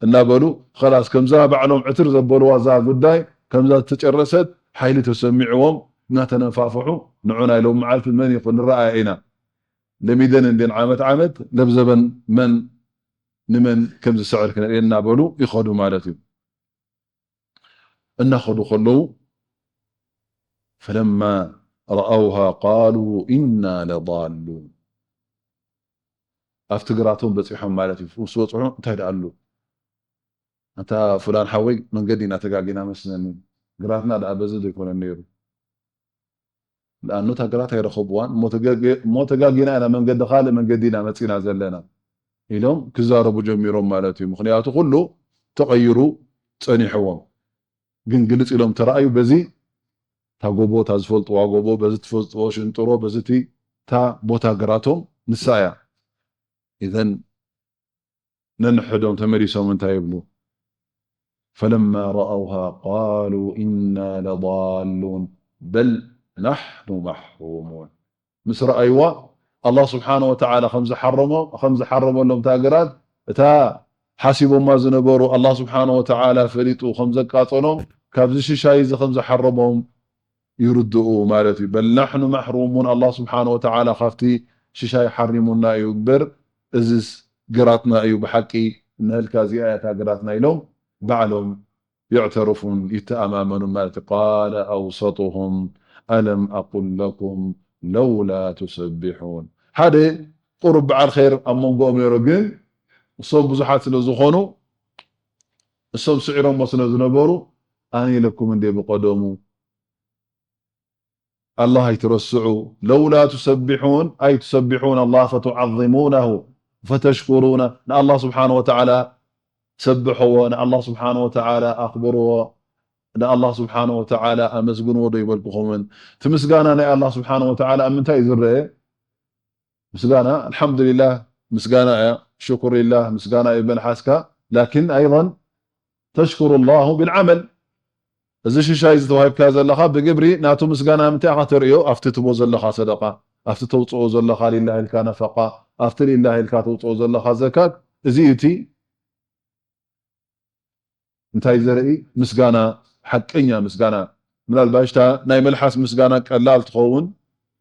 እናበሉ፣ ኸላስ፣ ከምዛ ባዕሎም ዕትር ዘበልዋ እዛ ጉዳይ ከምዛ ዝተጨረሰት ሓይሊ ተሰሚዕዎም እናተነፋፍሑ፣ ንዑ ናይ ሎም መዓልቲ መን እዩ ክንረኣያ ኢና። ለሚደን እንድን ዓመት ዓመት ለብዘበን መን ንመን ከም ዝስዕር ክንርኢ እናበሉ ይኸዱ ማለት እዩ። እናኸዱ ከለዉ ፈለማ ረኣውሃ ቃሉ ኢና ለዳሉን። ኣብቲ ግራቶም በፂሖም ማለት እዩ። ምስ በፅሑ እንታይ ደኣ ኣሉ? ኣንታ ፍላን ሓወይ መንገዲ ኢና ተጋጊና መስለኒ። ግራትና ደኣ በዚ ዘይኮነ ነይሩ። ለኣኑ እታ ግራት ኣይረኸብዋን። እሞ ተገገ-፣ እሞ ተጋጊና ኢና መንገዲ፣ ካልእ መንገዲ ኢና መፂና ዘለና ኢሎም ክዛረቡ ጀሚሮም ማለት እዩ። ምኽንያቱ ኩሉ ተቐይሩ ጸኒሕዎም። ግን ግልጽ ኢሎም ተረኣዩ። በዚ እታ ጎቦ፣ እታ ዝፈልጥዋ ጎቦ፣ በዚ ትፈልጥዎ ሽንጥሮ፣ በዚ እቲ እታ ቦታ ግራቶም ንሳ እያ። ኢዘን ነንሕዶም ተመሊሶም እንታይ ይብሉ? ፈለማ ረኣውሃ ቃሉ ኢና ለዳሉን በል ናሕኑ ማሕሩሙን። ምስ ረኣይዋ ኣላህ ስብሓነ ወተዓላ ከም ዝሓረሞ-፣ ከም ዝሓረመሎም እታ ግራት፣ እታ ሓሲቦማ ዝነበሩ ኣላህ ስብሓነ ወተዓላ ፈሊጡ ከም ዘቃጸሎም፣ ካብዚ ሽሻይ እዚ ከም ዝሓረሞም ይርድኡ ማለት እዩ። በል ናሕኑ ማሕሩሙን፣ ኣላህ ስብሓነ ወተዓላ ካብቲ ሽሻይ ሓሪሙና እዩ እምበር፣ እዝስ ግራትና እዩ ብሓቂ፣ እነህልካ እዚኣ እያ እታ ግራትና ኢሎም ባዕሎም የዕተርፉን ይተኣማመኑን ማለት እዩ። ቃለ ኣውሰጡሁም ኣለም ኣቁል ለኩም ለውላ ቱሰቢሑን። ሓደ ቁሩብ በዓል ኸይር ኣብ መንጎኦም ነይሩ፣ ግን እሶም ብዙሓት ስለ ዝኾኑ፣ እሶም ስዒሮሞ ስለ ዝነበሩ፣ ኣነ ኢለኩም እንዴ ብቐደሙ ኣላህ ኣይትረስዑ። ለውላ ቱሰቢሑን፣ ኣይ ቱሰቢሑን ኣላህ ፈቱዓዚሙነሁ ፈተሽኩሩነ። ንኣላህ ስብሓነ ወተዓላ ሰብሕዎ፣ ንኣላህ ስብሓነ ወተዓላ ኣኽብርዎ፣ ንኣላህ ስብሓነ ወተዓላ ኣመስግንዎ ዶ ይበልኩኹምን? እቲ ምስጋና ናይ ኣላህ ስብሓነ ወተዓላ ኣብ ምንታይ እዩ ዝረአ? ምስጋና ኣልሓምዱሊላህ ምስጋና እያ፣ ሽኩር ሊላህ ምስጋና እዩ መልሓስካ። ላኪን ኣይን ተሽኩሩ ላሁ ብልዓመል፣ እዚ ሽሻይ ዝተዋሂብካ ዘለኻ ብግብሪ ናቱ ምስጋና ምንታይ ኢኻ ተርእዮ? ኣብቲ ትቦ ዘለኻ ሰደቃ፣ ኣብቲ ተውፅኦ ዘለኻ ሊላህ ኢልካ ነፈቃ፣ ኣብቲ ሊላህ ኢልካ ተውፅኦ ዘለኻ ዘካት። እዚ እዩ እቲ እንታይ ዘርኢ? ምስጋና፣ ሓቀኛ ምስጋና። ምናልባሽ እታ ናይ መልሓስ ምስጋና ቀላል ትኸውን፣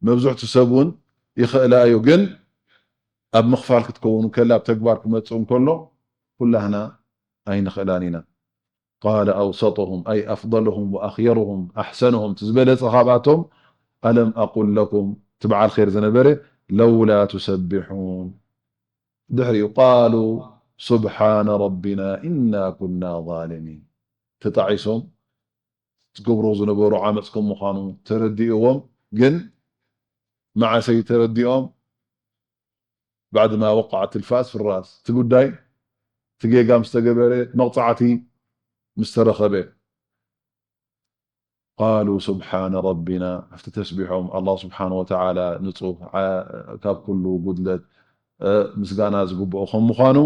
መብዝሕቱ ሰብ እውን ይኽእላ እዩ። ግን ኣብ ምኽፋል ክትከውን ከላ፣ ኣብ ተግባር ክመጽእ እንከሎ፣ ኩላህና ኣይንኽእላን ኢና። ቃለ ኣውሰጡሁም ኣይ ኣፍደሉሁም ወኣኽየሩሁም ኣሕሰኑሁም፣ እቲ ዝበለጸ ካብኣቶም፣ ኣለም ኣቁል ለኩም፣ እቲ በዓል ኸይር ዝነበረ፣ ለውላ ቱሰቢሑን። ድሕሪኡ፣ ቃሉ ሱብሓነ ረቢና ኢና ኩና ዛሊሚን። ተጣዒሶም ዝገብሮ ዝነበሩ ዓመፅ ከም ምዃኑ ተረዲእዎም፣ ግን መዓሰይ ተረዲኦም? ባዕድማ ወቃዓት ልፋስ ፍራስ፣ እቲ ጉዳይ፣ እቲ ጌጋ ምስ ተገበረ፣ መቕፃዕቲ ምስ ተረኸበ። ቃሉ ሱብሓነ ረቢና፣ ኣብቲ ተስቢሖም ኣላህ ስብሓነ ወተዓላ ንፁህ፣ ዓ-፣ ካብ ኩሉ ጉድለት፣ እ፣ ምስጋና ዝግብኦ ከም ምዃኑ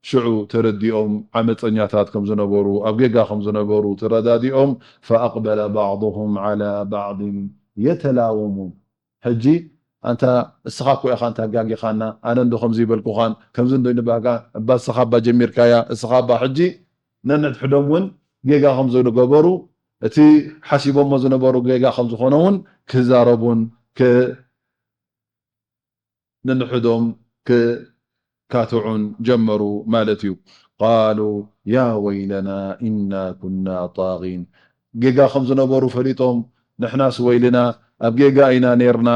ሽዑ ተረዲኦም፣ ዓመፀኛታት ከም ዝነበሩ፣ ኣብ ጌጋ ከም ዝነበሩ ተረዳዲኦም፣ ፈኣቅበለ ባዕዱሁም ዓላ ባዕድን የተላወሙን። ሕጂ ኣንታ እስኻ እኮ ኢኻ እንታ ኣጋጊኻና፣ ኣነ እንዶ ከምዚ ይበልኩኻን፣ ከምዚ እንዶ ንባህጋ፣ እባ እስኻ እባ ጀሚርካያ፣ እስኻ እባ። ሕጂ ነንሕድሕዶም እውን ጌጋ ከም ዝገበሩ፣ እቲ ሓሲቦሞ ዝነበሩ ጌጋ ከም ዝኾነ እውን ክዛረቡን ክ-፣ ነንሕዶም ክካትዑን ጀመሩ ማለት እዩ። ቃሉ ያ ወይለና ኢና ኩና ጣጊን። ጌጋ ከም ዝነበሩ ፈሊጦም፣ ንሕናስ ወይልና፣ ኣብ ጌጋ ኢና ኔርና፣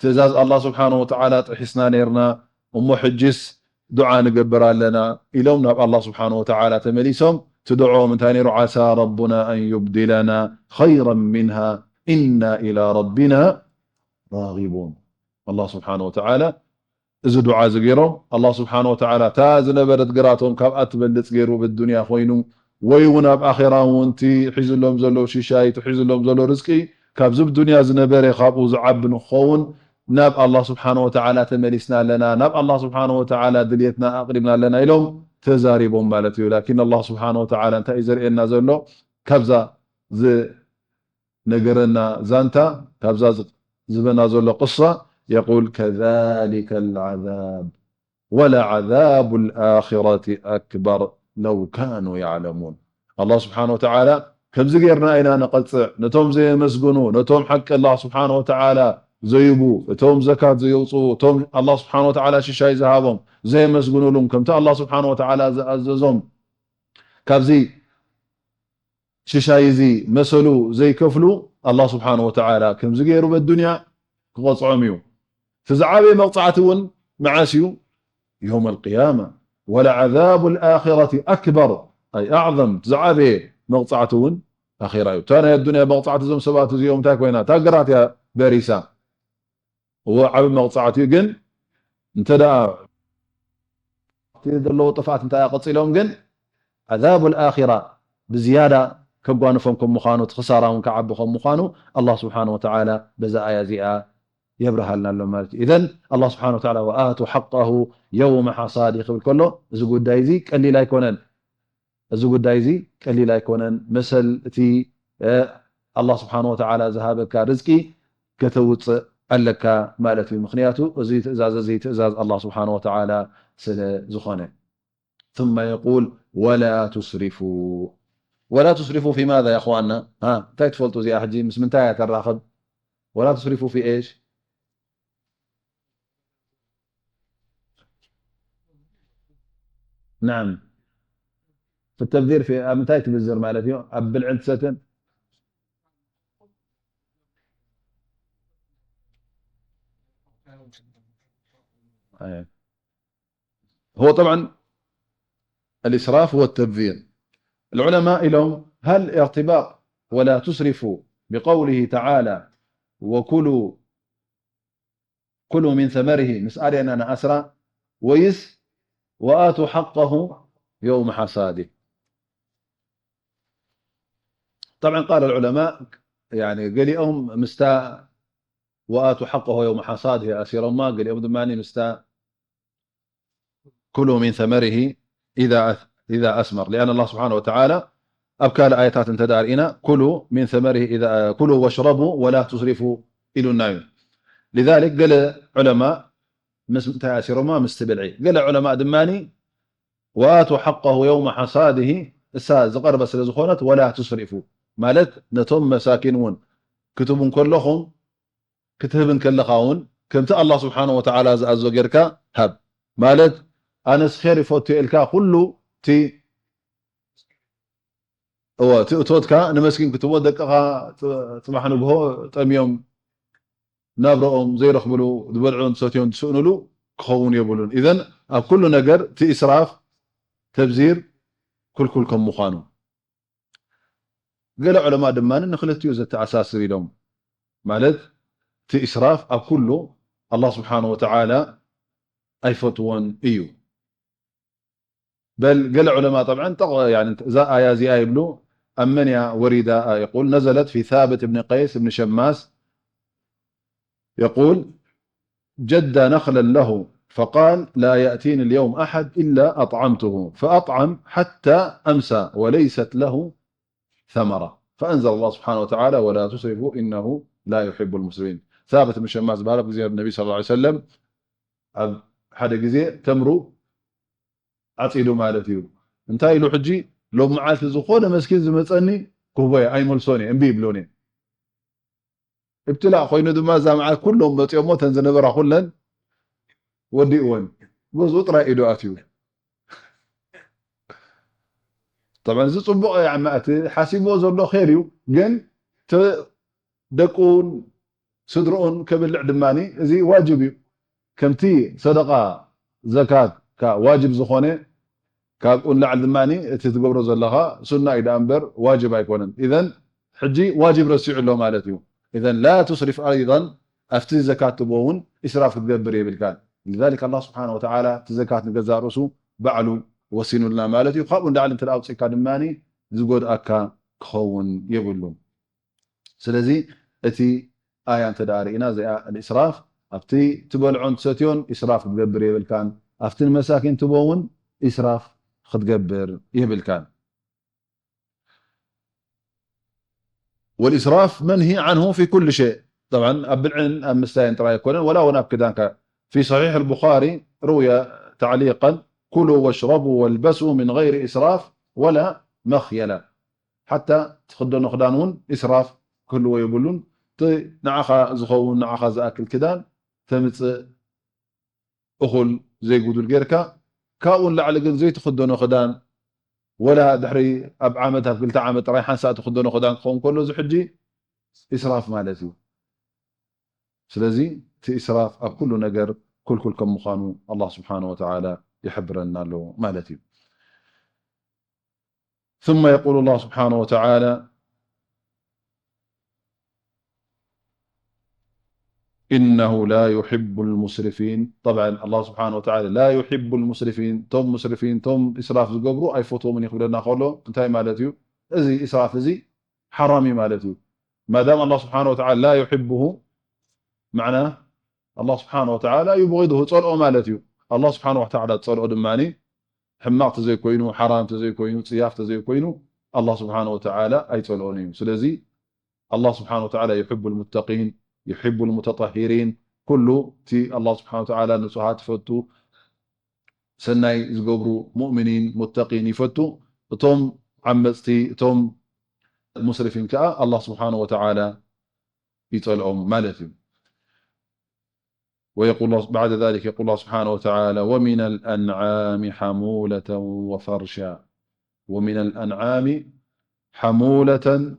ትእዛዝ ኣላህ ስብሓነ ወተዓላ ጥሒስና ኔርና፣ እሞ ሕጅስ ዱዓ ንገብር ኣለና ኢሎም ናብ ኣላህ ስብሓነ ወተዓላ ተመሊሶም። እቲ ዱዓኦም እንታይ ነይሩ? ዓሳ ረቡና ኣን ዩብዲለና ኸይረን ሚንሃ ኢና ኢላ ረቢና ራጊቡን። ኣላህ ስብሓነ ወተዓላ እዚ ዱዓ እዚ ገይሮም፣ ኣላህ ስብሓነ ወተዓላ እታ ዝነበረት ግራቶም ካብኣ ትበልፅ ገይሩ ብዱንያ ኮይኑ፣ ወይ እውን ኣብ ኣኼራ እውን እቲ ሒዝሎም ዘሎ ሽሻይ፣ እቲ ሒዝሎም ዘሎ ርዝቂ ካብዚ ብዱንያ ዝነበረ ካብኡ ዝዓቢ ንክኸውን ናብ ኣላህ ስብሓነ ወተዓላ ተመሊስና ኣለና፣ ናብ ኣላህ ስብሓነ ወተዓላ ድልየትና ኣቕሪብና ኣለና ኢሎም ተዛሪቦም ማለት እዩ። ላኪን ኣላህ ስብሓነ ወተዓላ እንታይ እዩ ዘርእየና ዘሎ? ካብዛ ዝ-፣ ነገረና ዛንታ፣ ካብዛ ዝ-፣ ዝበና ዘሎ ቅሳ፣ የቁል፣ ከዛሊከ ልዓዛብ ወለዓዛቡ ልኣኽረቲ ኣክበር ለው ካኑ ያዕለሙን። ኣላህ ስብሓነ ወተዓላ፣ ከምዚ ጌርና ኢና ነቐጽዕ፣ ነቶም ዘየመስግኑ፣ ነቶም ሓቂ ኣላህ ስብሓነ ወተዓላ ዘይቡ፣ እቶም ዘካት ዘየውፅኡ፣ እቶም ኣላህ ስብሓነ ወተዓላ ሽሻይ ዝሃቦም ዘየመስግኑሉም፣ ከምቲ ኣላህ ስብሓነ ወተዓላ ዝኣዘዞም ካብዚ ሽሻይ እዚ መሰሉ ዘይከፍሉ፣ ኣላህ ስብሓነ ወተዓላ ከምዚ ገይሩ በዱንያ ክቐፅዖም እዩ። እቲ ዝዓበየ መቕፃዕቲ እውን መዓስ እዩ? የውም ኣልቅያማ። ወለዓዛቡ ልኣኽረቲ ኣክበር፣ ኣይ ኣዕዘም፣ እቲ ዝዓበየ መቕፃዕቲ እውን ኣኼራ እዩ። እታ ናይ ኣዱንያ መቕፃዕቲ እዞም ሰባት እዚኦም እንታይ ኮይና? እታ ግራት እያ በሪሳ። እዎ ዓቢ መቕጻዕቲ እዩ፣ ግን እንተ ደኣ እቲ ዘለዎ ጥፍኣት እንታይ ቀጺሎም ግን ዓዛቡል ኣኺራ ብዝያዳ ከጓንፎም ከም ምዃኑ፣ እቲ ክሳራ እውን ክዓቢ ከም ምዃኑ ኣላህ ስብሓነሁ ወተዓላ በዛ ኣያ እዚኣ የብርሃልና ኣሎ ማለት እዩ። ኢዘን ኣላህ ስብሓነሁ ወተዓላ ወኣቱ ሓቀሁ የውመ ሓሳዲ ክብል ከሎ እዚ ጉዳይ እዚ ቀሊል ኣይኮነን። እዚ ጉዳይ እዚ ቀሊል ኣይኮነን። መሰል እቲ፣ እ፣ ኣላህ ስብሓነሁ ወተዓላ ዝሃበካ ርዝቂ ከተውፅእ ኣለካ ማለት እዩ። ምኽንያቱ እዚ ትእዛዝ እዚ ትእዛዝ ኣላህ ስብሓነሁ ወተዓላ ስለ ዝኾነ። ثم يقول ولا تسرفوا. ولا تسرفوا في ماذا يا أخوانا؟ ها، እንታይ ትፈልጡ እዚኣ ሕጂ ምስ ምንታይ እያ ተራኽብ? ولا تسرفوا في إيش؟ نعم. في التبذير في، ኣብ ምንታይ ትብዝር ማለት እዩ? ኣብ ብልዕን ትሰትን? أي. هو طبعا الإسراف هو التبذير. العلماء ኢሎም هل ارتباط ولا تسرفوا بقوله تعالى وكلوا كلوا من ثمره ምስ ኣርእየና ንኣስራ ወይስ وآتوا حقه يوم حصاده؟ طبعا قال العلماء يعني ገሊኦም ምስታ وآتوا حقه يوم حصاده ኣሲሮማ ገሊኦም ድማ ምስታ كلوا من ثمره إذا إذا أثمر لأن الله سبحانه وتعالى ኣብ ካልእ ኣየታት እንተ ደኣ ርኢና كلوا من ثمره إذا كلوا واشربوا ولا تسرفوا ኢሉና እዩ። لذلك ገለ ዑለማ ምስ እንታይ ኣሲሮማ ምስቲ ብልዒ ገለ ዑለማ ድማ وآتوا حقه يوم حصاده እሳ ዝቐርበ ስለ ዝኾነት ولا تسرفوا ማለት ነቶም መሳኪን እውን ክትቡ እንከለኹም ክትህብ እንከለኻ እውን ከምቲ ኣላህ ስብሓነ ወተዓላ ዝኣዞ ጌርካ ሃብ። ማለት ኣነስ ኼር ይፈቱ ኢልካ ኩሉ እቲ እወ እቲ እቶትካ ንመስኪን ክትቦ ደቅኻ ጽባሕ ንግሆ ጠምዮም ናብረኦም ዘይረኽብሉ ዝበልዑን ዝሰትዩን ዝስእኑሉ ክኸውን የብሉን። ኢዘን ኣብ ኩሉ ነገር እቲ ኢስራፍ ተብዚር ክልኩል ከም ምዃኑ ገለ ዑለማ ድማ ንክልቲኡ ዘተኣሳስር ኢሎም ማለት እቲ ኢስራፍ ኣብ ኩሉ ኣላህ ስብሓነ ወተዓላ ኣይፈትዎን እዩ። በል ገለ ዑለማ ጠብዓን ጠቕ እዛ ኣያ እዚኣ ይብሉ ኣብ መን እያ ወሪዳ የቁል ነዘለት ፊ ሳብት እብኒ ቀይስ እብኒ ሸማስ የቁል جد نخلا له فقال لا يأتيني اليوم أحد إلا أطعمته فأطعم حتى أمسى وليست له ثمرة فأنزل الله سبحانه وتعالى ولا تسرفوا إنه لا يحب المسرفين ثابت بن شماس بهلب زياد النبي صلى الله عليه وسلم ኣብ ሓደ ግዜ ተምሩ ዓጺዱ ማለት እዩ እንታይ ኢሉ ሕጂ ሎም መዓልቲ ዝኾነ መስኪን ዝመፀኒ ክህቦ እየ ኣይመልሶን እየ እምቢ ይብሎን እየ ኢብትላእ ኮይኑ ድማ እዛ መዓልቲ ኩሎም መፂኦሞ ተን ዝነበራ ኩለን ወዲእወን ገዝኡ ጥራይ ኢዱ ኣትዩ طبعا እዚ ፅቡቅ እዩ ዓማ እቲ ሓሲብዎ ዘሎ ር እዩ ግን ደቁን ስድርኡን ከብልዕ ድማ እዚ ዋጅብ እዩ ከምቲ ሰደቃ ዘካት ዋጅብ ዝኾነ ካብኡ ንላዕሊ ድማ እቲ ትገብሮ ዘለኻ ሱና እዩ ደኣ እምበር ዋጅብ ኣይኮነን ኢዘን ሕጂ ዋጅብ ረሲዑ ኣሎ ማለት እዩ ኢዘን ላ ቱስሪፍ ኣይضን ኣብቲ ዘካት ትቦ እውን ኢስራፍ ክትገብር የብልካን لذلك الله سبحانه وتعالى እቲ ዘካት ንገዛእ ርእሱ ባዕሉ ወሲኑልና ማለት እዩ ካብኡ ንላዕሊ እንተ ኣውፅእካ ድማ ዝጎድኣካ ክኸውን የብሉን ስለዚ እቲ ኣያ እንተ ደኣ ርኢና እዚኣ الإسراف ኣብቲ ትበልዖን ትሰትዮን ኢስራፍ ክትገብር የብልካን ኣብቲ ንመሳኪን ትቦ እውን ኢስራፍ ክትገብር የብልካን والإسراف منهي عنه في كل شيء طبعا ኣብ ብልዕን ኣብ ምስታይን ጥራይ ኣይኮነን ولا እውን ኣብ ክዳንካ في صحيح البخاري روي تعليقا كلوا واشربوا والبسوا من غير إسراف ولا مخيلة ሓታ ትኽደኖ ክዳን እውን ኢስራፍ ክህልዎ የብሉን እቲ ንዓኻ ዝኸውን ንዓኻ ዝኣክል ክዳን ተምፅእ እኹል ዘይጉዱል ጌርካ ካብኡ ንላዕሊ ግን ዘይትኽደኖ ክዳን ወላ ድሕሪ ኣብ ዓመት ኣብ ክልተ ዓመት ጥራይ ሓንሳእ ትኽደኖ ክዳን ክኸውን ከሎ እዚ ሕጂ ኢስራፍ ማለት እዩ ስለዚ እቲ ኢስራፍ ኣብ ኩሉ ነገር ኩልኩል ከም ምዃኑ ኣላህ ስብሓን ወተዓላ ይሕብረና ኣሎ ማለት እዩ ثم يقول الله سبحانه وتعالى إنه لا يحب المسرفين طبعا الله سبحانه وتعالى لا يحب المسرفين ቶም مسرفين ቶም إسراف ዝገብሩ ኣይፈትዎም እዩ ክብለና ከሎ እንታይ ማለት እዩ እዚ إسراف እዚ حرام እዩ ማለት እዩ ما دام الله سبحانه وتعالى لا يحبه معناه الله سبحانه وتعالى يبغضه ጸልኦ ማለት እዩ الله سبحانه وتعالى ጸልኦ ድማ ሕማቕ ተዘይኮይኑ ሓራም ተዘይኮይኑ ፅያፍ ተዘይኮይኑ الله سبحانه وتعالى ኣይፀልኦን እዩ ስለዚ الله سبحانه وتعالى يحب المتقين يحب المتطهرين ኩሉ እቲ الله سبحانه وتعالى ንፁሃት ይፈቱ ሰናይ ዝገብሩ مؤمنين متقين ይፈቱ እቶም ዓመፅቲ እቶም مسرفين ከዓ الله سبحانه وتعالى ይፀልኦም ማለት እዩ ويقول الله بعد ذلك يقول الله سبحانه وتعالى ومن الأنعام حمولة وفرشا ومن الأنعام حمولة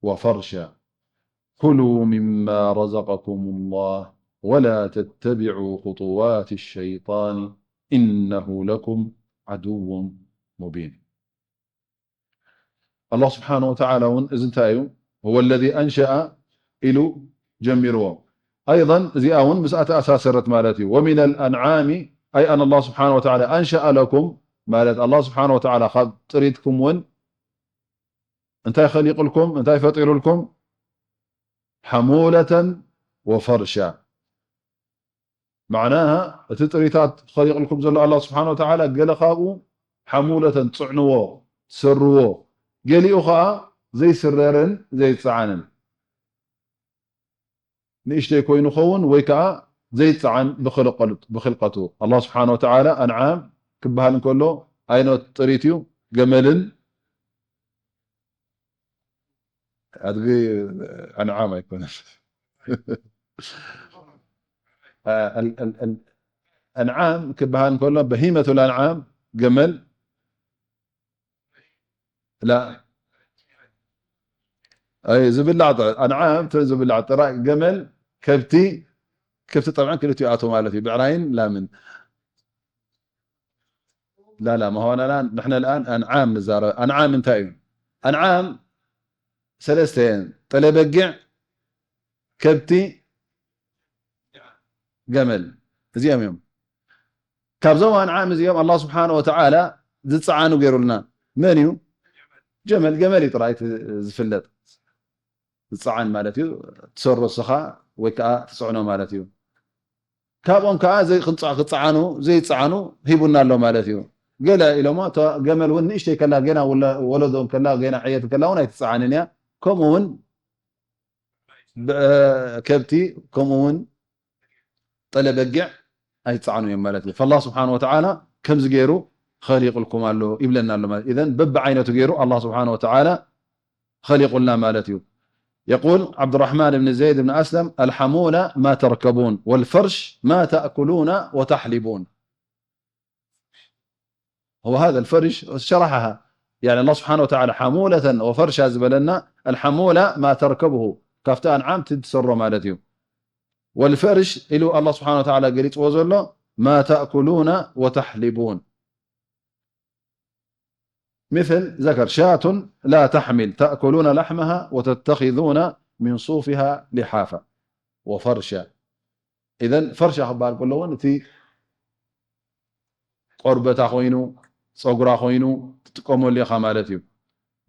وفرشا كلوا مما رزقكم الله ولا تتبعوا خطوات الشيطان إنه لكم عدو مبين ኣላህ ስብሓነ ወተዓላ እውን እዚ እንታይ እዩ? هو الذي أنشأ ኢሉ ጀሚርዎ። ኣይضን እዚኣ እውን ምስኣ ተኣሳሰረት ማለት እዩ። ومن الأنعام أي أن الله سبحانه وتعالى أنشأ لكم ማለት ኣላህ ስብሓነ ወተዓላ ካብ ጥሪትኩም እውን እንታይ ኸሊቕልኩም እንታይ ፈጢሩልኩም? حمولة وفرشا. ማዕናሃ እቲ ጥሪታት ኸሊቕልኩም ዘሎ ኣላህ ስብሓነ ወተዓላ ገለ ካብኡ ሓሙለተን ጽዕንዎ ትሰርዎ፣ ገሊኡ ኸዓ ዘይስረርን ዘይጸዓንን ንእሽተይ ኮይኑ ኸውን ወይ ከዓ ዘይጸዓን ብኽልቀቱ። ብኽልቀቱ ኣላህ ስብሓነ ወተዓላ ኣንዓም ክበሃል እንከሎ ዓይነት ጥሪት እዩ። ገመልን ኣድጊ ኣንዓም ኣይኮነን። ኣንዓም ክበሃል እንከሎ በሂመቱል ኣንዓም ገመል ላ ኣይ ዝብላዕ ጥራይ ኣንዓም ተ ዝብላዕ ጥራይ ገመል ከብቲ ከብቲ ጠብዓን ክልቲኡ ኣቶ ማለት እዩ ብዕራይን ላምን لا لا ما هو أنا الآن نحن الآن أنعام نزارة أنعام انت أيون أنعام ثلاثة أيون ጠለ በጊዕ ከብቲ ገመል እዚኦም እዮም ካብዞም ኣንዓም እዚኦም ኣላህ ስብሓን ወተዓላ ዝፀዓኑ ገይሩልና መን እዩ ጀመል ገመል እዩ ጥራይ ዝፍለጥ ዝፀዓን ማለት እዩ ትሰሮ ስኻ ወይ ከዓ ትፅዕኖ ማለት እዩ ካብኦም ከዓ ክፀዓኑ ዘይፀዓኑ ሂቡና ኣሎ ማለት እዩ ገለ ኢሎሞ ገመል እውን ንእሽተይ ከላ ገና ወለዶ ከላ ገና ዕየት ከላ እውን ኣይትፀዓንን እያ ከምኡ እውን ከብቲ ከምኡ እውን ጠለ በጊዕ ኣይፀዓኑ እዮም ማለት እዩ فالله سبحانه وتعالى ከምዚ ገይሩ ኸሊቅልኩም ኣሎ ይብለና ኣሎ ማለት إذن በብዓይነቱ ገይሩ ኣላህ ስብሓን ወተዓላ ኸሊቁልና ማለት እዩ يقول عبد الرحمن بن زيد بن أسلم الحمولة ما تركبون والفرش ما تأكلون وتحلبون هو هذا الفرش شرحها يعني الله سبحانه وتعالى حمولة وفرشا ዝበለና الحمولة ما تركبه ካብቲ ኣንዓም ትሰሮ ማለት እዩ والفرش ኢሉ الله سبحانه وتعالى ገሊፅዎ ዘሎ ما تأكلون وتحلبون مثل ذكر شاة لا تحمل تأكلون لحمها وتتخذون من صوفها لحافا وفرشا إذن فرشا ክበሃል ከሎ እውን እቲ ቆርበታ ኮይኑ ፀጉራ ኮይኑ ትጥቀመሉ ኢኻ ማለት እዩ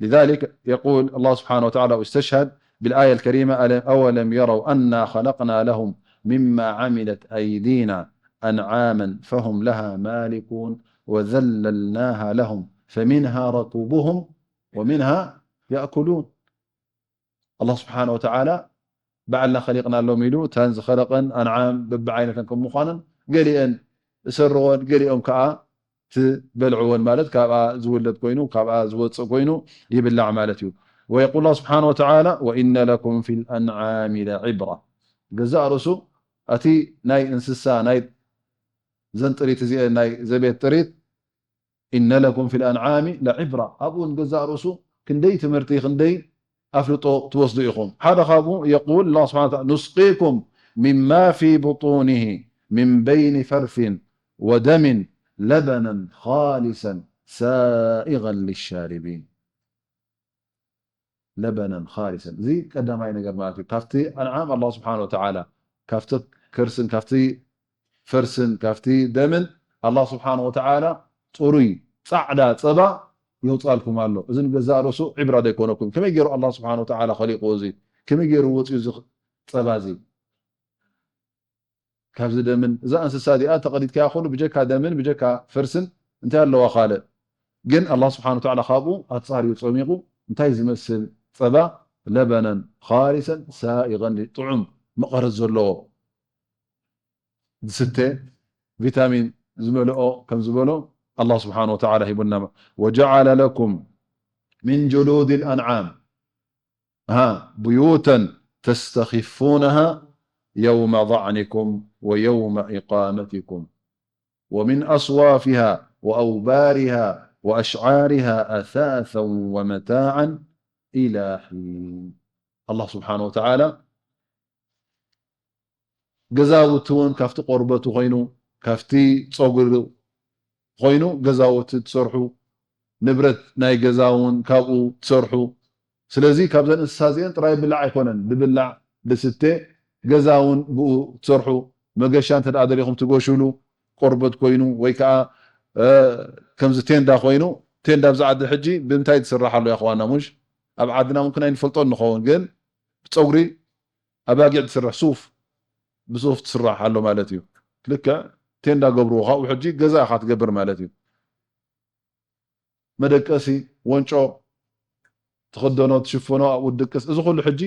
لذلك يقول الله سبحانه وتعالى استشهد بالآية الكريمة أولم يروا أنا خلقنا لهم مما عملت أيدينا أنعاما فهم لها مالكون وذللناها لهم فمنها ركوبهم ومنها يأكلون الله سبحانه وتعالى ባዕልና ኸሊቕናሎም ኢሉ እተን ዝኸለቐን ኣንዓም በብዓይነተን ከም ምዃነን ገሊአን እሰርወን ገሊኦም ከዓ ትበልዕወን ማለት ካብኣ ዝውለድ ኮይኑ ካብኣ ዝወፅእ ኮይኑ ይብላዕ ማለት እዩ ويقول الله سبحانه وتعالى وإن لكم في الأنعام لعبرة ገዛእ ርእሱ እቲ ናይ እንስሳ ናይ ዘን ጥሪት እዚአን ናይ ዘቤት ጥሪት إن لكم في الأنعام لعبرة ኣብኡ ንገዛእ ርእሱ ክንደይ ትምህርቲ ክንደይ ኣፍልጦ ትወስዱ ኢኹም ሓደ ካብኡ يقول الله سبحانه وتعالى نسقيكم مما في بطونه من بين فرث ودم لبنا خالصا سائغا للشاربين ለበነን ኻሊሰን እዚ ቀዳማይ ነገር ማለት እዩ ካብቲ ኣንዓም ኣላ ስብሓን ወተዓላ ካብቲ ከርስን ካብቲ ፈርስን ካብቲ ደምን ኣላ ስብሓን ወተዓላ ፅሩይ ፃዕዳ ፀባ የውፃልኩም ኣሎ እዚ ንገዛእ ርእሱ ዕብራ ዘይኮነኩም ከመይ ገይሩ ኣላ ስብሓን ወተዓላ ከሊቁ እዚ ከመይ ገይሩ ወፅዩ እዚ ፀባ እዚ ካብዚ ደምን እዛ እንስሳ እዚኣ ተቐዲድካያ ከሉ ብጀካ ደምን ብጀካ ፈርስን እንታይ ኣለዋ ካልእ ግን ኣላ ስብሓን ወተዓላ ካብኡ ኣፃርዩ ፀሚቑ እንታይ ዝመስል ፀባ ለበነን ካሊሰን ሳኢቐን ጥዑም መቐረት ዘለዎ ዝስተ ቪታሚን ዝመልኦ ከም ዝበሎ ኣላ ስብሓን ወተዓላ ሂቡና ወጀዓለ ለኩም ምን ጅሉድ ልኣንዓም ها بيوتا تستخفونها يوم ظعنكم ويوم إقامتكم ومن أصوافها وأوبارها وأشعارها أثاثا ومتاعا إلى حين الله سبحانه وتعالى ገዛውቲ እውን ካብቲ ቆርበቱ ኮይኑ ካብቲ ፀጉሪ ኮይኑ ገዛውቲ ትሰርሑ ንብረት ናይ ገዛ እውን ካብኡ ትሰርሑ። ስለዚ ካብዘን እንስሳ እዚአን ጥራይ ብላዕ ኣይኮነን፣ ብብላዕ ብስተ፣ ገዛ እውን ብኡ ትሰርሑ። መገሻ እንተ ደኣ ደሊኹም ትገሽሉ፣ ቆርበት ኮይኑ ወይ ከዓ፣ እ፣ ከምዚ ቴንዳ ኮይኑ፣ ቴንዳ ኣብዚ ዓዲ ሕጂ ብምንታይ ትስራሕ ኣሎ ይኣኽዋና? ሙሽ ኣብ ዓድና ምምክን ኣይንፈልጦን ንኸውን፣ ግን ብፀጉሪ ኣባጊዕ ትስራሕ፣ ሱፍ፣ ብሱፍ ትስራሕ ኣሎ ማለት እዩ። ልክዕ ቴንዳ ገብርዎ፣ ካብኡ ሕጂ ገዛ ኢኻ ትገብር ማለት እዩ። መደቀሲ፣ ወንጮ፣ ትኽደኖ፣ ትሽፍኖ፣ ኣብኡ ትድቅስ። እዚ ኩሉ ሕጂ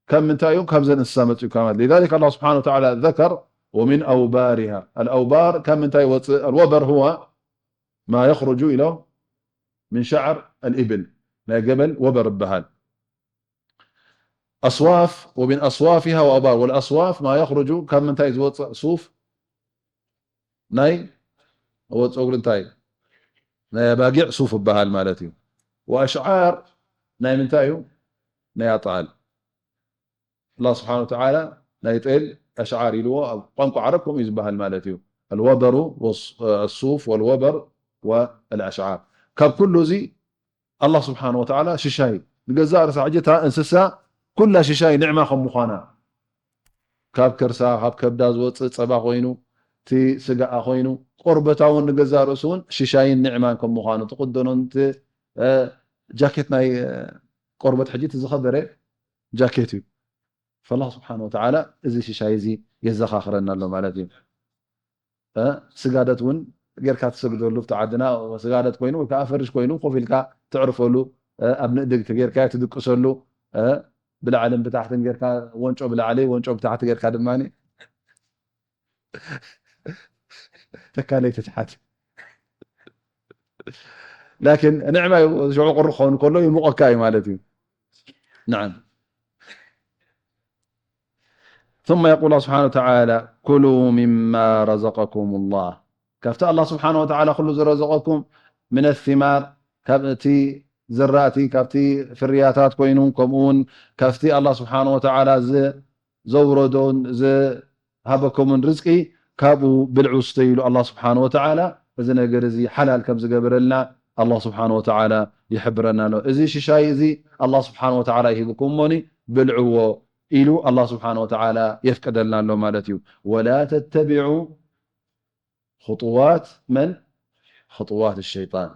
ካብ ምንታይ እዩ? ካብዘን እንስሳ መጺኡ ከማለት። لذلك الله سبحانه وتعالى ذكر ومن أوبارها. الأوبار ካብ ምንታይ ይወጽእ? الوبر هو ما يخرج إلى من شعر الإبل. ናይ ገመል ወበር ይበሃል። أصواف ومن أصوافها وأوبار. والأصواف ما يخرج ካብ ምንታይ ዝወጽእ ሱፍ ናይ እወ ጸጉሪ እንታይ ናይ ኣባጊዕ ሱፍ ይበሃል ማለት እዩ። وأشعار ናይ ምንታይ እዩ? ናይ ኣጣል። الله سبحانه وتعالى ናይ ጤል ኣሽዓር ኢልዎ ኣብ ቋንቋ ዓረብ ከምኡ እዩ ዝበሃል ማለት እዩ። الوبر والص-، الصوف والوبر والأشعار። ካብ ኩሉ እዚ ኣላህ ስብሓን ወተዓላ ሽሻይ ንገዛእ ርእሳ፣ ሕጂ እታ እንስሳ ኩላ ሽሻይ ኒዕማ ከም ምዃና፣ ካብ ከርሳ፣ ካብ ከብዳ ዝወፅእ ፀባ ኮይኑ፣ እቲ ስጋኣ ኮይኑ፣ ቆርበታ እውን ንገዛእ ርእሱ እውን ሽሻይን ኒዕማን ከም ምዃኑ፣ ትቕደኖን እቲ፣ እ፣ ጃኬት ናይ፣ እ፣ ቆርበት ሕጂ እቲ ዝኸበረ ጃኬት እዩ። ፈላህ ስብሓን ወተዓላ እዚ ሽሻይ እዚ የዘኻኽረና ኣሎ ማለት እዩ። እ፣ ስጋደት እውን ጌርካ ትሰግደሉ፣ ኣብቲ ዓድና ስጋደት ኮይኑ ወይ ከዓ ፈርሽ ኮይኑ ኮፍ ኢልካ ትዕርፈሉ፣ እ፣ ኣብ ንእድግ ተጌርካ ትድቅሰሉ፣ እ፣ ብላዕልን ብታሕትን ጌርካ፣ ወንጮ ብላዕሊ ወንጮ ብታሕቲ ጌርካ ድማ ተካለይ ትትሓት። ላኪን ንዕማ እዩ፣ ሽዑ ቁሪ ክኸውን ከሎ ይሙቐካ እዩ ማለት እዩ። نعم. ثم يقول الله سبحانه وتعالى: كلوا مما رزقكم الله. ካብቲ ኣላህ ስብሓን ወተዓላ ኩሉ ዝረዘቐኩም፣ من الثمار፣ ካብ እቲ ዝራእቲ፣ ካብቲ ፍርያታት ኮይኑ፣ ከምኡ እውን ካብቲ ኣላህ ስብሓን ወተዓላ ዝ-፣ ዘውረዶን ዝሃበኩምን ርዝቂ፣ ካብኡ ብልዑ ስተዩ ኢሉ ኣላህ ስብሓን ወተዓላ። እዚ ነገር እዚ ሓላል ከም ዝገበረልና ኣላህ ስብሓን ወተዓላ ይሕብረና ኣሎ። እዚ ሽሻይ እዚ ኣላህ ስብሓን ወተዓላ ይሂብኩም እሞኒ ብልዕዎ ኢሉ ኣላህ ስብሓን ወተዓላ የፍቅደልና ኣሎ ማለት እዩ። ولا تتبعوا خطوات من؟ خطوات الشيطان.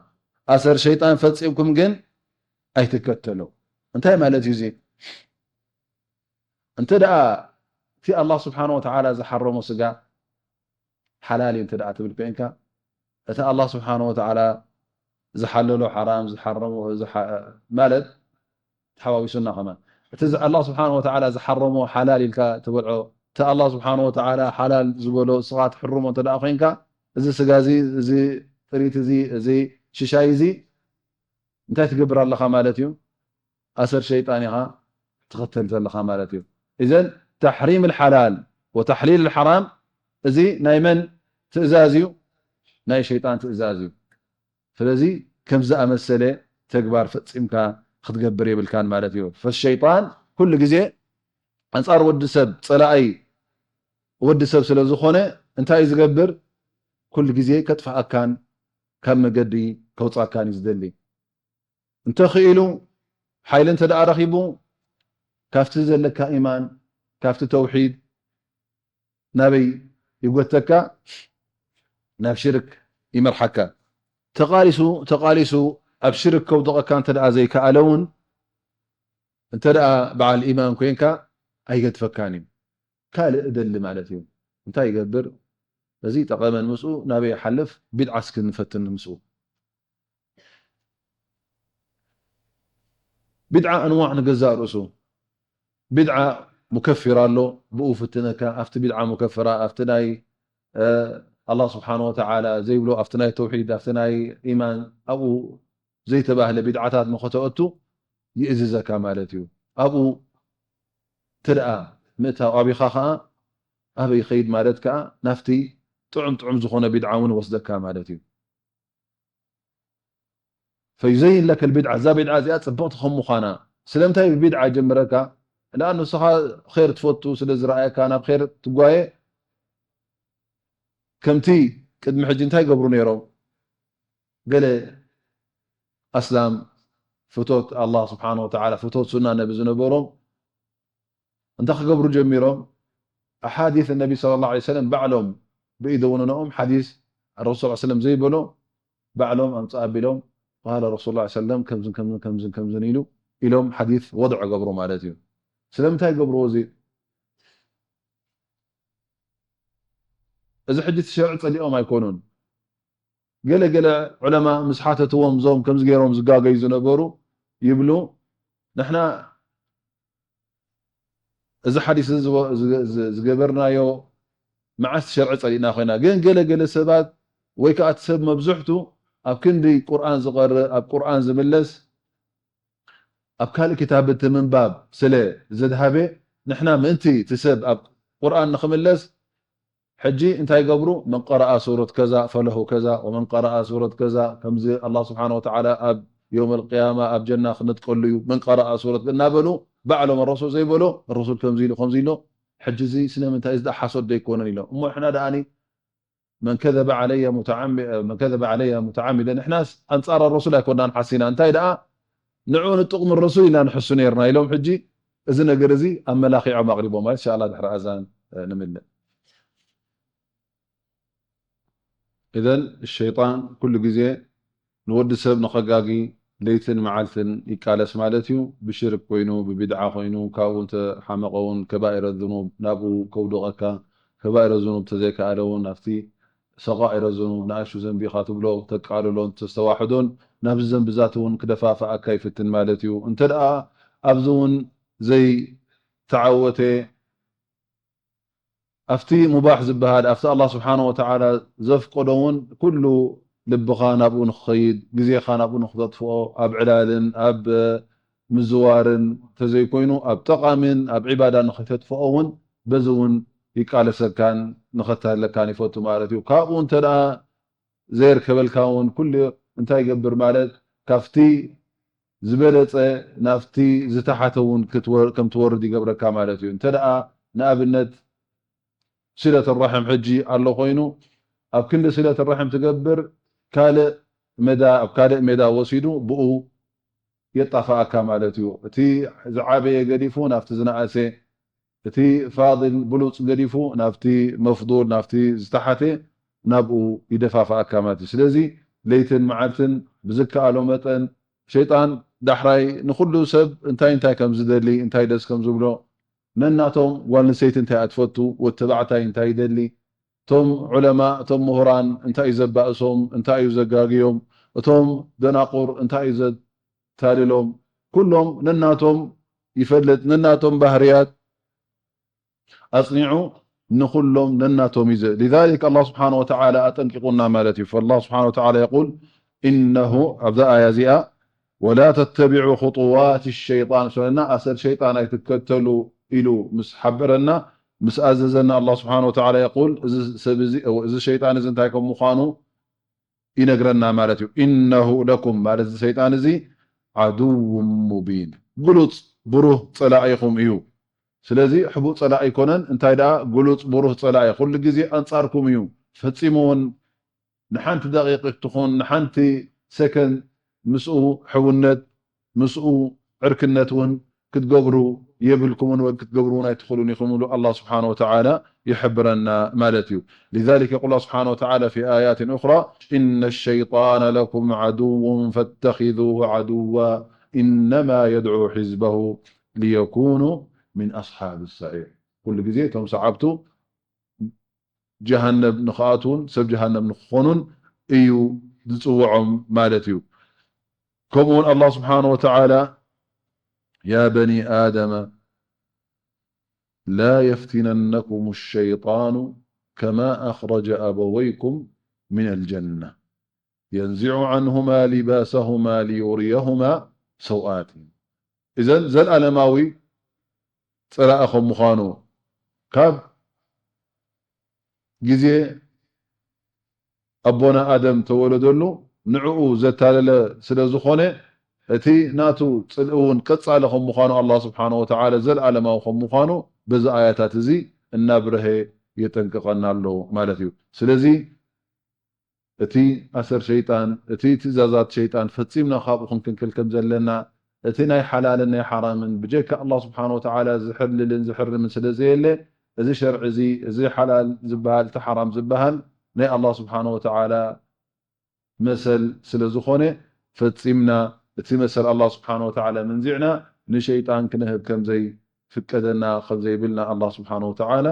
ኣሰር ሸይጣን ፈጺምኩም ግን ኣይትከተሉ። እንታይ ማለት እዩ እዚ? እንተ ደኣ እቲ ኣላህ ስብሓን ወተዓላ ዝሓረሞ ስጋ ሓላል እዩ እንተ ደኣ ትብል ኮይንካ፣ እቲ ኣላህ ስብሓን ወተዓላ ዝሓለሎ ሓራም፣ ዝሓረሞ፣ ዝሓ-፣ ማለት ተሓዋዊሱና ከማን። እቲ ዝ-፣ ኣላህ ስብሓን ወተዓላ ዝሓረሞ ሓላል ኢልካ ትበልዖ፣ እቲ ኣላህ ስብሓን ወተዓላ ሓላል ዝበሎ እስኻ ትሕርሞ እንተ ደኣ ኮይንካ፣ እዚ ስጋ እዚ፣ እዚ ጥሪት እዚ፣ እዚ ሽሻይ እዚ እንታይ ትገብር ኣለኻ ማለት እዩ? ኣሰር ሸይጣን ኢኻ ትኽተል ዘለኻ ማለት እዩ። إذن تحريم الحلال وتحليل الحرام እዚ ናይ መን ትእዛዝ እዩ? ናይ ሸይጣን ትእዛዝ እዩ። ስለዚ ከም ዝኣመሰለ ተግባር ፈጺምካ ክትገብር የብልካን ማለት እዩ። فالشيطان ኩሉ ግዜ ኣንጻር ወዲ ሰብ፣ ጸላኣይ ወዲ ሰብ ስለ ዝኾነ እንታይ እዩ ዝገብር? ኩሉ ግዜ ከጥፍኣካን ካብ መገዲ ከውጻካን እዩ ዝደሊ። እንተኽኢሉ ሓይሊ እንተ ደኣ ረኺቡ ካብቲ ዘለካ ኢማን፣ ካብቲ ተውሒድ ናበይ ይጎተካ? ናብ ሽርክ ይመርሓካ። ተቓሊሱ፣ ተቓሊሱ ኣብ ሽርክ ከውድቐካ እንተ ደኣ ዘይከኣለ እውን፣ እንተ ደኣ በዓል ኢማን ኮይንካ ኣይገድፈካን እዩ። ካልእ እደሊ ማለት እዩ። እንታይ ይገብር? እዚ ጠቐመን ምስኡ ናበይ ይሓልፍ? ቢድዓ እስኪ ንፈትን ምስኡ። ቢድዓ ኣንዋዕ ንገዛእ ርእሱ። ቢድዓ ሙከፊራ ኣሎ፣ ብኡ ፍትነካ፣ ኣብቲ ቢድዓ ሙከፍራ፣ ኣብቲ ናይ፣ እ፣ ኣላህ ስብሓን ወተዓላ ዘይብሎ፣ ኣብቲ ናይ ተውሒድ፣ ኣብቲ ናይ ኢማን፣ ኣብኡ ዘይተባህለ ቢድዓታት ንኸተእቱ ይእዝዘካ ማለት እዩ። ኣብኡ እንተ ደኣ ምእታው ኣቢኻ ኸኣ ኣበይ ይኸይድ ማለት ከኣ ናብቲ ጥዑም ጥዑም ዝኾነ ቢድዓ እውን ወስደካ ማለት እዩ። فيزين لك البدعة፣ እዛ ቢድዓ እዚኣ ጽብቕቲ ከም ምዃና። ስለምንታይ ብቢድዓ ይጀምረካ? لأنه ንስኻ ኸይር ትፈቱ ስለ ዝረኣየካ ናብ ኸይር ትጓየ። ከምቲ ቅድሚ ሕጂ እንታይ ይገብሩ ነይሮም? ገለ ኣስላም፣ ፍቶት ኣላህ ስብሓን ወተዓላ፣ ፍቶት ሱና ነቢ ዝነበሮም እንታይ ክገብሩ ጀሚሮም? ኣሓዲስ ነቢ ሰለላሁ ዐለይሂ ወሰለም ባዕሎም ብኢደ ውንኖኦም ሓዲስ ረሱል ሰለላሁ ዐለይሂ ወሰለም ዘይበሎ ባዕሎም ኣምፅእ ኣቢሎም ቃለ ረሱል ላ ሰለም ከምዝን ከምዝን ከምዝን ከምዝን ኢሉ ኢሎም ሓዲስ ወድዖ ገብሩ ማለት እዩ። ስለምንታይ ገብርዎ እዚ? እዚ ሕጂ እቲ ሸርዒ ፀሊኦም ኣይኮኑን። ገለ ገለ ዑለማ ምስ ሓተትዎም እዞም ከምዚ ገይሮም ዝጋገዩ ዝነበሩ ይብሉ፣ ንሕና እዚ ሓዲስ እዚ ዝወ- ዝገ- ዝ- ዝገበርናዮ መዓስ ሸርዒ ፀሊእና ኮይና። ግን ገለ ገለ ሰባት ወይ ከዓ እቲ ሰብ መብዝሕቱ ኣብ ክንዲ ቁርኣን ዝቐርእ ኣብ ቁርኣን ዝምለስ ኣብ ካልእ ክታብ እቲ ምንባብ ስለ ዘድሃበ ንሕና ምእንቲ እቲ ሰብ ኣብ ቁርኣን ንኽምለስ ሕጂ እንታይ ይገብሩ? መን ቀረኣ ሱረት ከዛ ፈለሁ ከዛ ወመን ቀረኣ ሱረት ከዛ ከምዚ ኣላህ ስብሓን ወተዓላ ኣብ የውም ኣልቅያማ ኣብ ጀና ክነጥቀሉ እዩ መን ቀረኣ ሱረት እናበሉ ባዕሎም ረሱል ዘይበሎ ረሱል ከምዚ ኢሉ ከምዚ ኢሎ ሕጂ እዚ ስለምንታይ እዚ ሓሶት ዶ ኣይኮነን ኢሎም እሞ ንሕና ደኣኒ መን ከዘበ ዓለየ ሙተዓሚ- መን ከዘበ ዓለየ ሙተዓሚደ ንሕናስ ኣንፃር ረሱል ኣይኮናን ሓሲና እንታይ ደኣ ንዑ ንጥቕሚ ረሱል ኢና ንሕሱ ነርና ኢሎም ሕጂ እዚ ነገር እዚ ኣመላኺዖም ኣቕሪቦም ማለት ኢንሻኣላ ድሕሪ ኣዛን ንምልእ ኢዘን ሸይጣን ኩሉ ግዜ ንወዲ ሰብ ንኸጋጊ ለይትን መዓልትን ይቃለስ ማለት እዩ። ብሽርክ ኮይኑ ብቢድዓ ኮይኑ ካብኡ እንተሓመቐ እውን ከባኢረ ዝኑብ ናብኡ ከውድቐካ ከባኢረ ዝኑብ ተዘይከኣለ እውን ኣብቲ ሰቓኢረ ዝኑብ ንኣሽቱ ዘንቢኻ ትብሎ ተቃልሎን ተስተዋሕዶን ናብዚ ዘንብዛት እውን ክደፋፍኣካ ይፍትን ማለት እዩ። እንተ ደኣ ኣብዚ እውን ዘይተዓወተ ኣብቲ ሙባሕ ዝበሃል ኣብቲ ኣላህ ስብሓነ ወተዓላ ዘፍቀዶ እውን ኩሉ ልብኻ ናብኡ ንክኸይድ ግዜኻ ናብኡ ንክተጥፍኦ ኣብ ዕላልን ኣብ ምዝዋርን ተዘይኮይኑ ኣብ ጠቓሚን ኣብ ዒባዳ ንክተጥፍኦ እውን በዚ እውን ይቃለሰካን ንኸታለካን ይፈቱ ማለት እዩ። ካብኡ እንተ ደኣ ዘየርከበልካ እውን ኩሉ እንታይ ይገብር ማለት ካብቲ ዝበለፀ ናብቲ ዝተሓተ እውን ከም ትወርድ ይገብረካ ማለት እዩ። እንተ ደኣ ንኣብነት ስለት ራሕም ሕጂ ኣሎ ኮይኑ ኣብ ክንዲ ስለት ራሕም ትገብር ካልእ መዳ ኣብ ካልእ ሜዳ ወሲዱ ብኡ የጣፍኣካ ማለት እዩ። እቲ ዝዓበየ ገዲፉ ናብቲ ዝነኣሰ እቲ ፋድል ብሉፅ ገዲፉ ናብቲ መፍዱል ናብቲ ዝተሓተ ናብኡ ይደፋፍኣካ ማለት እዩ። ስለዚ ለይትን መዓልትን ብዝከኣሎ መጠን ሸይጣን ዳሕራይ ንኹሉ ሰብ እንታይ እንታይ ከም ዝደሊ እንታይ ደስ ከም ዝብሎ ነናቶም ጓል ኣንስተይቲ እንታይ እያ ትፈቱ ወዲ ተባዕታይ እንታይ ይደሊ እቶም ዑለማ እቶም ምሁራን እንታይ እዩ ዘባእሶም እንታይ እዩ ዘጋግዮም እቶም ደናቁር እንታይ እዩ ዘታልሎም ኩሎም ነናቶም ይፈልጥ ነናቶም ባህርያት ኣፅኒዑ ንኹሎም ነናቶም እዩ لذلك الله سبحانه وتعالى ኣጠንቂቑና ማለት እዩ فالله سبحانه وتعالى يقول إنه ኣብዛ ኣያ እዚኣ ولا تتبعوا خطوات الشيطان ስለና ኣሰር ሸይጣን ኣይትከተሉ ኢሉ ምስ ሓበረና ምስ ኣዘዘና الله سبحانه وتعالى يقول እዚ ሰብ እዚ እዚ ሸይጣን እዚ እንታይ ከም ምዃኑ ይነግረና ማለት እዩ إنه لكم ማለት እዚ ሰይጣን እዚ عدو مبين ግሉፅ ብሩህ ፀላኢኹም እዩ ስለዚ ሕቡእ ፀላኢ ኣይኮነን እንታይ ደኣ ግሉፅ ብሩህ ፀላኢ ኩሉ ግዜ ኣንፃርኩም እዩ ፈፂሙ እውን ንሓንቲ ደቂቅ ትኹን ንሓንቲ ሰከንድ ምስኡ ሕውነት ምስኡ ዕርክነት እውን ክትገብሩ የብልኩምን ወይ ክትገብሩ እውን ኣይትኽእሉን ኢኹም ኢሉ ኣላህ ስብሓነ ወተዓላ ይሕብረና ማለት እዩ። لذلك يقول الله سبحانه وتعالى في آيات أخرى إن الشيطان لكم عدو فاتخذوه عدوا إنما يدعو حزبه ليكونوا من أصحاب السعير ኩሉ ግዜ እቶም ሰዓብቱ ጀሃነብ ንኽኣትዉን ሰብ ጀሃነብ ንኽኾኑን እዩ ዝፅውዖም ማለት እዩ። ከምኡውን ኣላህ ስብሓነ ወተዓላ يا بني آدم لا يفتننكم الشيطان كما أخرج أبويكم من الجنة ينزع عنهما لباسهما ليريهما سوآتهم እዘን ዘለዓለማዊ ፀላኢ ከም ምዃኑ ካብ ግዜ ኣቦና ኣደም ተወለደሉ ንዕኡ ዘታለለ ስለ ዝኾነ እቲ ናቱ ፅልኢ እውን ቀፃሊ ከም ምዃኑ ኣላህ ስብሓነ ወተዓላ ዘለዓለማዊ ከም ምዃኑ በዚ ኣያታት እዚ እናብረሀ የጠንቅቐና ኣሎ ማለት እዩ። ስለዚ እቲ ኣሰር ሸይጣን፣ እቲ ትእዛዛት ሸይጣን ፈጺምና ካብኡ ክንክልከል ከም ዘለና፣ እቲ ናይ ሓላልን ናይ ሓራምን ብጀካ ኣላህ ስብሓነ ወተዓላ ዝሕልልን ዝሕርምን ስለ ዘየለ፣ እዚ ሸርዒ እዚ፣ እዚ ሓላል ዝበሃል፣ እቲ ሓራም ዝበሃል ናይ ኣላህ ስብሓነ ወተዓላ መሰል ስለ ዝኾነ፣ ፈጺምና እቲ መሰል ኣላህ ስብሓነ ወተዓላ መንዚዕና ንሸይጣን ክንህብ ከም ዘይፍቀደና፣ ከም ዘይብልና ኣላህ ስብሓነ ወተዓላ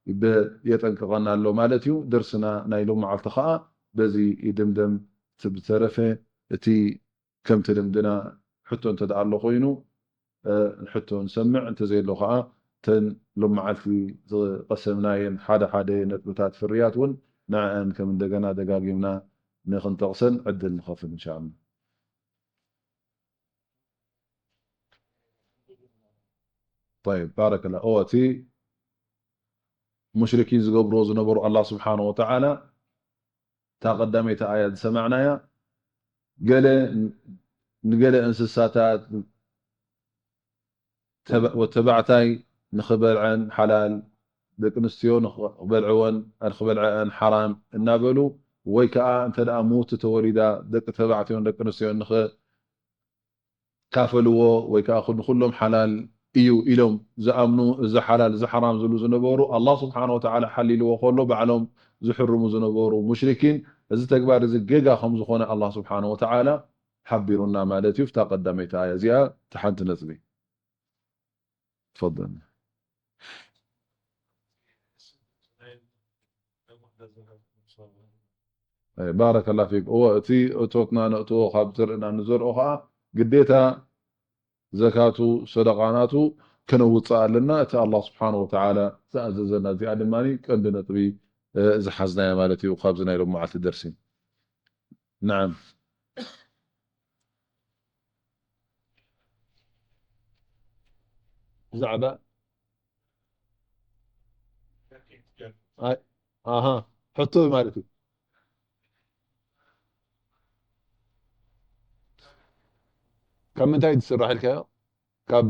ብ-፣ የጠንቅቐና ኣሎ ማለት እዩ። ደርስና ናይ ሎም መዓልቲ ኸዓ በዚ ይድምደም። እቲ ብተረፈ እቲ ከምቲ ልምድና ሕቶ እንተ ደኣ ኣሎ ኮይኑ፣ እ፣ ንሕቶ ንሰምዕ፣ እንተዘየሎ ኸዓ እተን ሎመዓልቲ ዝቐሰምናየን ሓደ ሓደ ነጥብታት ፍርያት እውን ንዐአን ከም እንደገና ደጋጊምና ንኽንጠቕሰን ዕድል ንኸፍት እንሻኣላ። ጠይብ፣ ባረከላ። እወ፣ እቲ ሙሽሪኪን ዝገብርዎ ዝነበሩ ኣላህ ስብሓነ ወተዓላ እታ ቀዳመይቲ ኣያ ዝሰማዕናያ፣ ገለ ንገለ እንስሳታት ተባ-፣ ወተባዕታይ ንኽበልዐን ሓላል፣ ደቂ ኣንስትዮ ንኽበልዕወን፣ ንኽበልዐአን ሓራም እናበሉ፣ ወይ ከኣ እንተ ደኣ ምውቲ ተወሊዳ ደቂ ተባዕትዮን ደቂ ኣንስትዮን ንኽ-፣ ካፈልዎ ወይ ከኣ ንኹሎም ሓላል እዩ ኢሎም ዝኣምኑ፣ እዚ ሓላል እዚ ሓራም ዝብሉ ዝነበሩ፣ ኣላህ ስብሓነ ወተዓላ ሓሊልዎ ከሎ ባዕሎም ዝሕርሙ ዝነበሩ ሙሽሪኪን፣ እዚ ተግባር እዚ ጌጋ ከም ዝኾነ ኣላህ ስብሓነ ወተዓላ ሓቢሩና ማለት እዩ። እታ ቀዳመይቲ ኣያ እዚኣ፣ እታ ሓንቲ ነጥቢ። ትፈضል። ኣይ፣ ባረከላ ፊክ። እወ፣ እቲ እቶትና ነእትዎ ካብ ዘርእና ንዘርኦ ኸዓ ግዴታ ዘካቱ ሰደቓ ናቱ ከነውፅእ ኣለና። እቲ ኣላህ ስብሓነ ወተዓላ ዝኣዘዘና፣ እዚኣ ድማ ቀንዲ ነጥቢ፣ እ፣ ዝሓዝናያ ማለት እዩ ካብዚ ናይ ሎም መዓልቲ ደርሲ። ነዓም። ብዛዕባ ኣይ፣ ኣሃ፣ ሕቶ ማለት እዩ። ካብ ምንታይ ትስራሕ ኢልካዮ? ካብ፣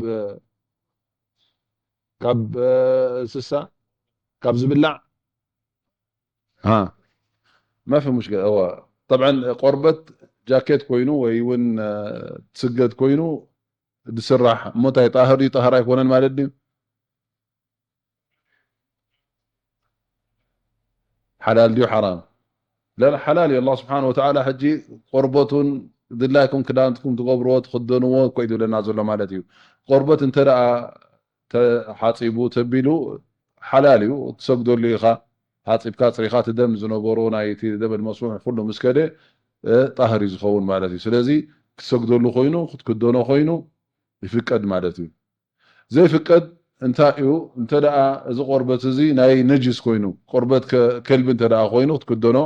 ካብ፣ እ፣ እንስሳ? ካብ ዝብላዕ? ها، ما في مشكلة. هو طبعا ቆርበት ጃኬት ኮይኑ ወይ እውን፣ እ፣ ትስገት ኮይኑ ዝስራሕ እሞ እንታይ ጣህር ድዩ ጣህር ኣይኮነን ማለት ድዩ? ሓላል ድዩ ሓራም? لا، لا፣ ሓላል እዩ። ኣላህ ስብሓን ወተዓላ ሕጂ ቆርበቱን ድላይኩም ክዳንትኩም ትገብርዎ ትኽደንዎ እኮ እዩ ዝብለና ዘሎ ማለት እዩ። ቆርበት እንተ ደኣ ተሓጺቡ ተቢሉ ሓላል እዩ፣ ትሰግደሉ ኢኻ። ሓጺብካ ኣጽሪኻ እቲ ደም ዝነበሮ ናይ እቲ ደም መስፉሕ ኩሉ ምስ ከደ፣ እ፣ ጣህር እዩ ዝኸውን ማለት እዩ። ስለዚ ክትሰግደሉ ኮይኑ፣ ክትክደኖ ኮይኑ ይፍቀድ ማለት እዩ። ዘይፍቀድ እንታይ እዩ? እንተ ደኣ እዚ ቆርበት እዚ ናይ ነጅስ ኮይኑ፣ ቆርበት ከ-፣ ከልቢ እንተ ደኣ ኮይኑ ክትክደኖ፣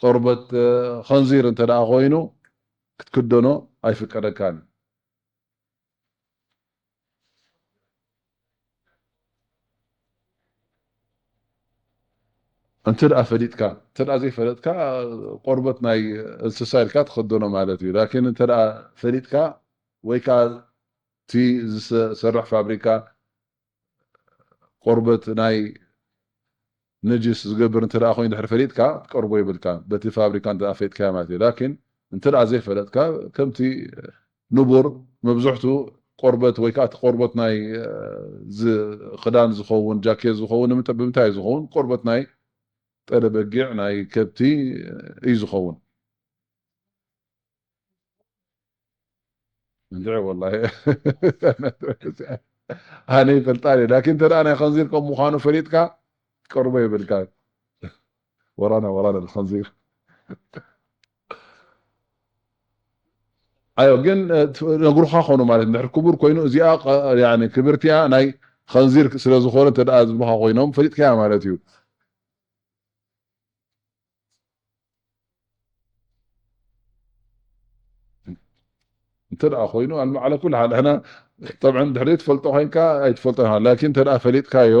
ቆርበት፣ እ፣ ኸንዚር እንተ ደኣ ኮይኑ ክትክደኖ ኣይፍቀደካን እዩ። እንተ ደኣ ፈሊጥካ፣ እንተ ደኣ ዘይፈለጥካ ቆርበት ናይ እንስሳ ኢልካ ትኽደኖ ማለት እዩ። ላኪን እንተ ደኣ ፈሊጥካ ወይ ከኣ እቲ ዝሰ-፣ ዝሰርሕ ፋብሪካ ቆርበት ናይ ነጅስ ዝገብር እንተ ደኣ ኮይኑ ድሕሪ ፈሊጥካ ክትቀርቦ የብልካ፣ በቲ ፋብሪካ እንተ ደኣ ፈሊጥካዮ ማለት እዩ። ላኪን እንተ ደኣ ዘይፈለጥካ ከምቲ ንቡር መብዝሕቱ ቆርበት ወይ ከኣ እቲ ቆርበት ናይ፣ እ፣ ዝ-፣ ክዳን ዝኸውን፣ ጃኬት ዝኸውን ንምንታ-፣ ብምንታይ እዩ ዝኸውን? ቆርበት ናይ ጠለ በጊዕ፣ ናይ ከብቲ እዩ ዝኸውን። እንድዒ ወላሂ። ኣነ ይፈልጣ እየ። ላኪን እንተ ደኣ ናይ ኸንዚር ከም ምዃኑ ፈሊጥካ፣ ቀርቦ የብልካ። ወራና፣ ወራና ኸንዚር። ኣዮ፣ ግን፣ እ፣ ነግሩኻ ኾኑ ማለት፣ እንድሕር ክቡር ኮይኑ፣ እዚኣ፣ ቐ-፣ ያኒ፣ ክብርቲያ ናይ ኸንዚር ስለ ዝኾነ፣ እንተ ደኣ ዝብሉኻ ኮይኖም፣ ፈሊጥካያ ማለት እዩ። እንተ ደኣ ኮይኑ፣ ኣልማ-፣ ዓላ ኩል ሓል፣ ሕና፣ ጠብዐን፣ ድሕሪ ትፈልጦ ኮይንካ፣ ኣይትፈልጦ ኢኻ። ላኪን፣ እንተ ደኣ ፈሊጥካዮ፣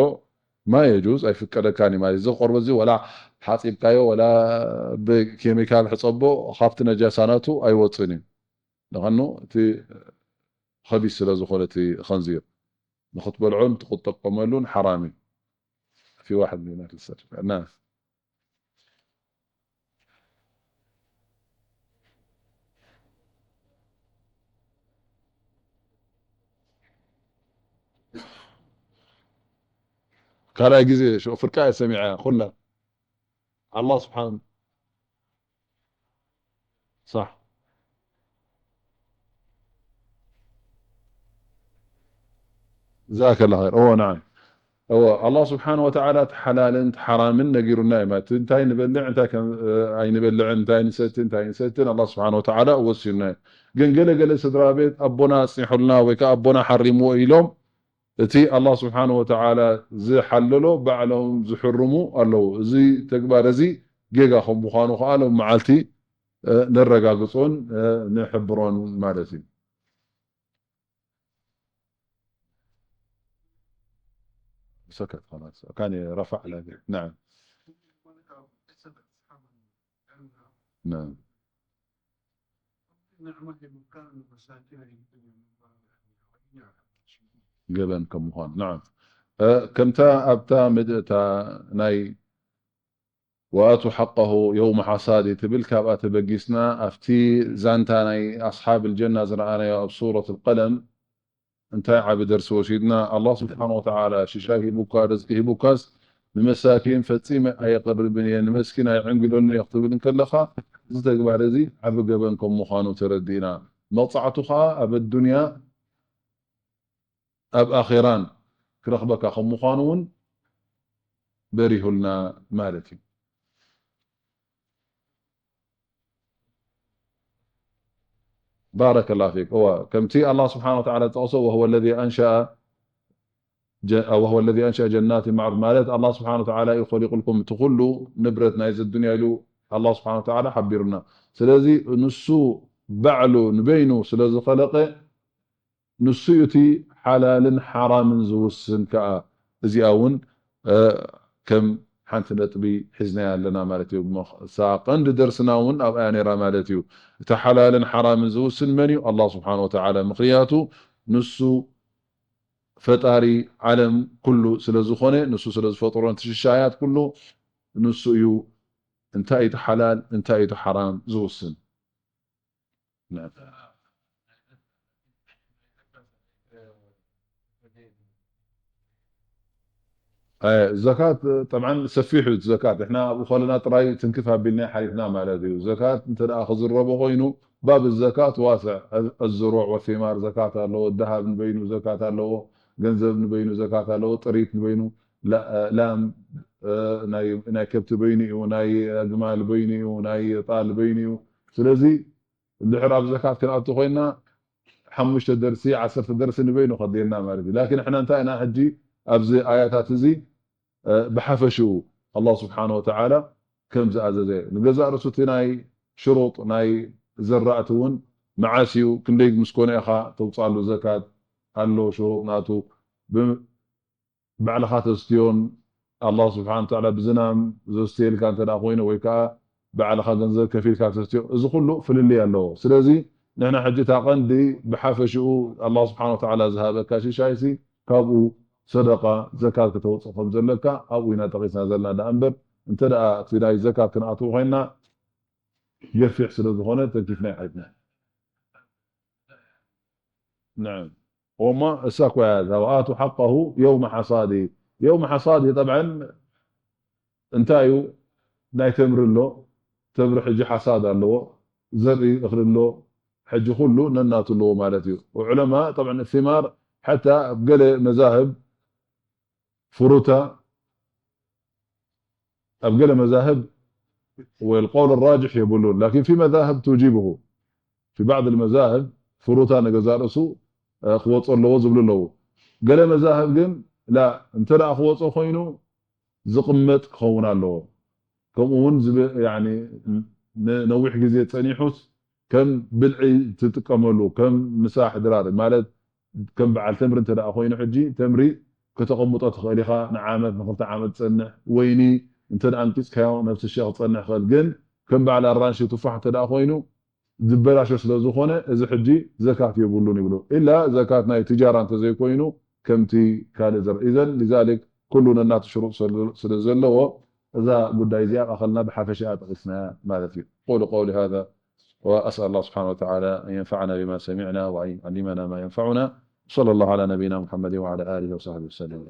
ማ የጁዝ፣ ኣይፍቀደካን እዩ ማለት እዩ። እዚ ቆርበት እዚ፣ ወላ ሓጺብካዮ፣ ወላ ብኬሚካል ሕጸቦ፣ ካብቲ ነጃሳናቱ ኣይወጽእን እዩ። ንኸኑ፣ እቲ ኸቢስ ስለ ዝኾነ፣ እቲ ኸንዚር፣ ንኽትበልዖን ትኽትጥቀመሉን ሓራም እዩ። في واحد من الناس. ካልኣይ ግዜ ሽዑ ፍርቃ እየ ሰሚዐ ኩላ። ኣላህ ስብሓን ሳሕ። ጀዛከላ ኸይር። እዎ፣ ነዓም። እዎ፣ ኣላህ ስብሓን ወተዓላ እቲ ሓላልን እቲ ሓራምን ነጊሩና እዩ ማለት እዩ። እንታይ ንበልዕ፣ እንታይ ከም፣ እ፣ ኣይንበልዕን፣ እንታይ ንሰትን፣ እንታይ ንሰትን ኣላህ ስብሓን ወተዓላ ወሲኑና እዩ። ግን ገለ ገለ ስድራ ቤት ኣቦና ኣጽኒሑልና ወይ ከኣ ኣቦና ሓሪምዎ ኢሎም እቲ ኣላህ ስብሓን ወተዓላ ዝሓለሎ ባዕሎም ዝሕርሙ ኣለዉ። እዚ ተግባር እዚ ጌጋ ከም ምዃኑ ከኣ ሎም መዓልቲ፣ እ፣ ነረጋግጾን፣ እ፣ ንሕብሮን ማለት እዩ። سكت خلاص. كان رفع لك. نعم. نعم. ገበን ከም ምዃኑ። نعم. እ፣ ከምታ ኣብታ ምድ-፣ እታ ናይ وآتوا حقه يوم حصاده ትብል ካብኣ ተበጊስና ኣብቲ ዛንታ ናይ ኣስሓብ الجنة ዝረኣናዮ ኣብ ሱረት القلم እንታይ ዓቢ ደርሲ ወሲድና? ኣላህ ስብሓን ወተዓላ ሽሻይ ሂቡካ፣ ርዝቂ ሂቡካስ ንመሳኪን ፈጺመ ኣየቕርብን እየ፣ ንመስኪን ኣይዕንግለሉን እየ ክትብል እንከለኻ፣ እዚ ተግባር እዚ ዓቢ ገበን ከም ምዃኑ ተረዲእና። መቕጻዕቱ ኸኣ ኣብ ኣዱንያ ኣብ ኣኼራን ክረኽበካ ከም ምዃኑ እውን በሪሁልና ማለት እዩ። ባረከላሁ ፊክ። እወ፣ ከምቲ ኣላህ ስብሓነ ወተዓላ ዝጠቕሶ፣ "ወሁወ ለዚ አንሸአ ጀ-፣ ወሁወ ለዚ አንሸአ ጀናትን ማዕሩሽ" ማለት ኣላህ ስብሓነ ወተዓላ እዩ ኸሊቁልኩም፣ እቲ ኩሉ ንብረት ናይዚ ዱንያ ኢሉ ኣላህ ስብሓነ ወተዓላ ሓቢሩና። ስለዚ ንሱ ባዕሉ ንበይኑ ስለ ዝኸለቀ፣ ንሱ እዩ እቲ ሓላልን ሓራምን ዝውስን ከኣ። እዚኣ እውን፣ እ፣ ከም ሓንቲ ነጥቢ ሒዝናያ ኣለና ማለት እዩ። እሞ እሳ ቀንዲ ደርስና እውን ኣብኣ ነይራ ማለት እዩ። እቲ ሓላልን ሓራምን ዝውስን መን እዩ? ኣላህ ስብሓነ ወተዓላ። ምኽንያቱ ንሱ ፈጣሪ ዓለም ኩሉ ስለ ዝኾነ፣ ንሱ ስለ ዝፈጠሮ ነቲ ሽሻያት ኩሉ ንሱ እዩ እንታይ እዩ እቲ ሓላል፣ እንታይ እዩ እቲ ሓራም ዝውስን። نعم. ኣየ፣ ዘካት ጠብዓን ሰፊሕ እዩ። ዘካት ንሕና ኣብኡ ከለና ጥራይ ትንክፍ ኣቢልና ሓሊፍና ማለት እዩ። ዘካት እንተ ደኣ ክዝረቦ ኮይኑ፣ ባብ ዘካት ዋስዕ፣ ኣዝ-፣ ኣዝሩዕ ወሲማር ዘካት ኣለዎ፣ ደሃብ ንበይኑ ዘካት ኣለዎ፣ ገንዘብ ንበይኑ ዘካት ኣለዎ፣ ጥሪት ንበይኑ፣ ላ-፣ ላም፣ እ፣ ናይ፣ ናይ ከብቲ በይኑ እዩ፣ ናይ ኣግማል በይኑ እዩ፣ ናይ ጣል በይኑ እዩ። ስለዚ እንድሕር ኣብ ዘካት ክንኣቱ ኮይና፣ ሓሙሽተ ደርሲ፣ ዓሰርተ ደርሲ ንበይኑ ከድልየና ማለት እዩ። ላኪን ንሕና እንታይ ኢና ሕጂ ኣብዚ ኣያታት እዚ፣ እ፣ ብሓፈሽኡ ኣላህ ስብሓነ ወተዓላ ከም ዝኣዘዘ፣ ንገዛእ ርእሱ እቲ ናይ ሽሩጥ ናይ ዘራእቲ እውን መዓስ እዩ፣ ክንደይ ምስ ኮነ ኢኻ ተውፅኣሉ ዘካት ኣሎ፣ ሽሩጥ ናቱ ብ-፣ ባዕልኻ ተስትዮን ኣላህ ስብሓነ ወተዓላ ብዝናም ዘስትየልካ እንተ ደኣ ኮይኑ፣ ወይ ከኣ ባዕልኻ ገንዘብ ከፊልካ ተስትዮ፣ እዚ ኩሉ ፍልልይ ኣለዎ። ስለዚ ንሕና ሕጂ እታ ቀንዲ ብሓፈሽኡ ኣላህ ስብሓነ ወተዓላ ዝሃበካ ሽሻይሲ ካብኡ ሰደቃ፣ ዘካት ከተውፅእ ከም ዘለካ ኣብኡ ኢና ጠቒስና ዘለና ደኣ እምበር፣ እንተ ደኣ እቲ ናይ ዘካት ክንኣትዎ ኮይንና ገፊሕ ስለ ዝኾነ ተንኪፍና ይሓይፍና። نعم. ወማ እሳ እኮ እያ እዛ ወኣቱ ሓቃሁ የውመ ሓሳዲ። የውመ ሓሳዲ ጠብዓን እንታይ እዩ? ናይ ተምሪ ኣሎ፣ ተምሪ ሕጂ ሓሳድ ኣለዎ፣ ዘርኢ እኽሊ ኣሎ፣ ሕጂ ኩሉ ነናቱ ኣለዎ ማለት እዩ። ዑለማ ጠብዓን ثمار ሓታ ኣብ ገለ መዛህብ ፍሩታ ኣብ ገለ መዛህብ والقول الراجح የብሉን፣ ላኪን في مذاهب توجبه، في بعض المذاهب ፍሩታ ንገዛእ ርእሱ፣ እ፣ ክወጾ ኣለዎ ዝብሉ ኣለዉ። ገለ መዛህብ ግን ላ፣ እንተ ደኣ ክወጾ ኮይኑ ዝቕመጥ ክኸውን ኣለዎ። ከምኡ እውን ዝብ-፣ ያኒ ን-፣ ነዊሕ ግዜ ጸኒሑስ ከም ብልዒ ትጥቀመሉ፣ ከም ምሳሕ ድራር ማለት ከም በዓል ተምሪ እንተ ደኣ ኮይኑ፣ ሕጂ ተምሪ ከተቐምጦ ትኽእል ኢኻ፣ ንዓመት ንኽልተ ዓመት ዝጸንሕ። ወይኒ እንተ ደኣ ኣንቂጽካዮ ነብሲ ሸ ክጸንሕ ይኽእል። ግን ከም በዓል ኣራንሺ፣ ቱፋሕ እንተ ደኣ ኮይኑ ዝበላሾ ስለ ዝኾነ፣ እዚ ሕጂ ዘካት የብሉን ይብሉ። ኢላ ዘካት ናይ ትጃራ እንተ ዘይኮይኑ፣ ከምቲ ካልእ ዘር-፣ ኢዘን ሊዛሊክ ኩሉ ነናቱ ሽሩጥ ስለ፣ ስለ ዘለዎ፣ እዛ ጉዳይ እዚኣ ኣኸልና ብሓፈሻኣ ጠቒስናያ ማለት እዩ። قولوا قولي هذا وأسأل الله سبحانه وتعالى أن ينفعنا بما سمعنا وأن يعلمنا ما ينفعنا. صلى الله على نبينا محمد وعلى آله وصحبه وسلم.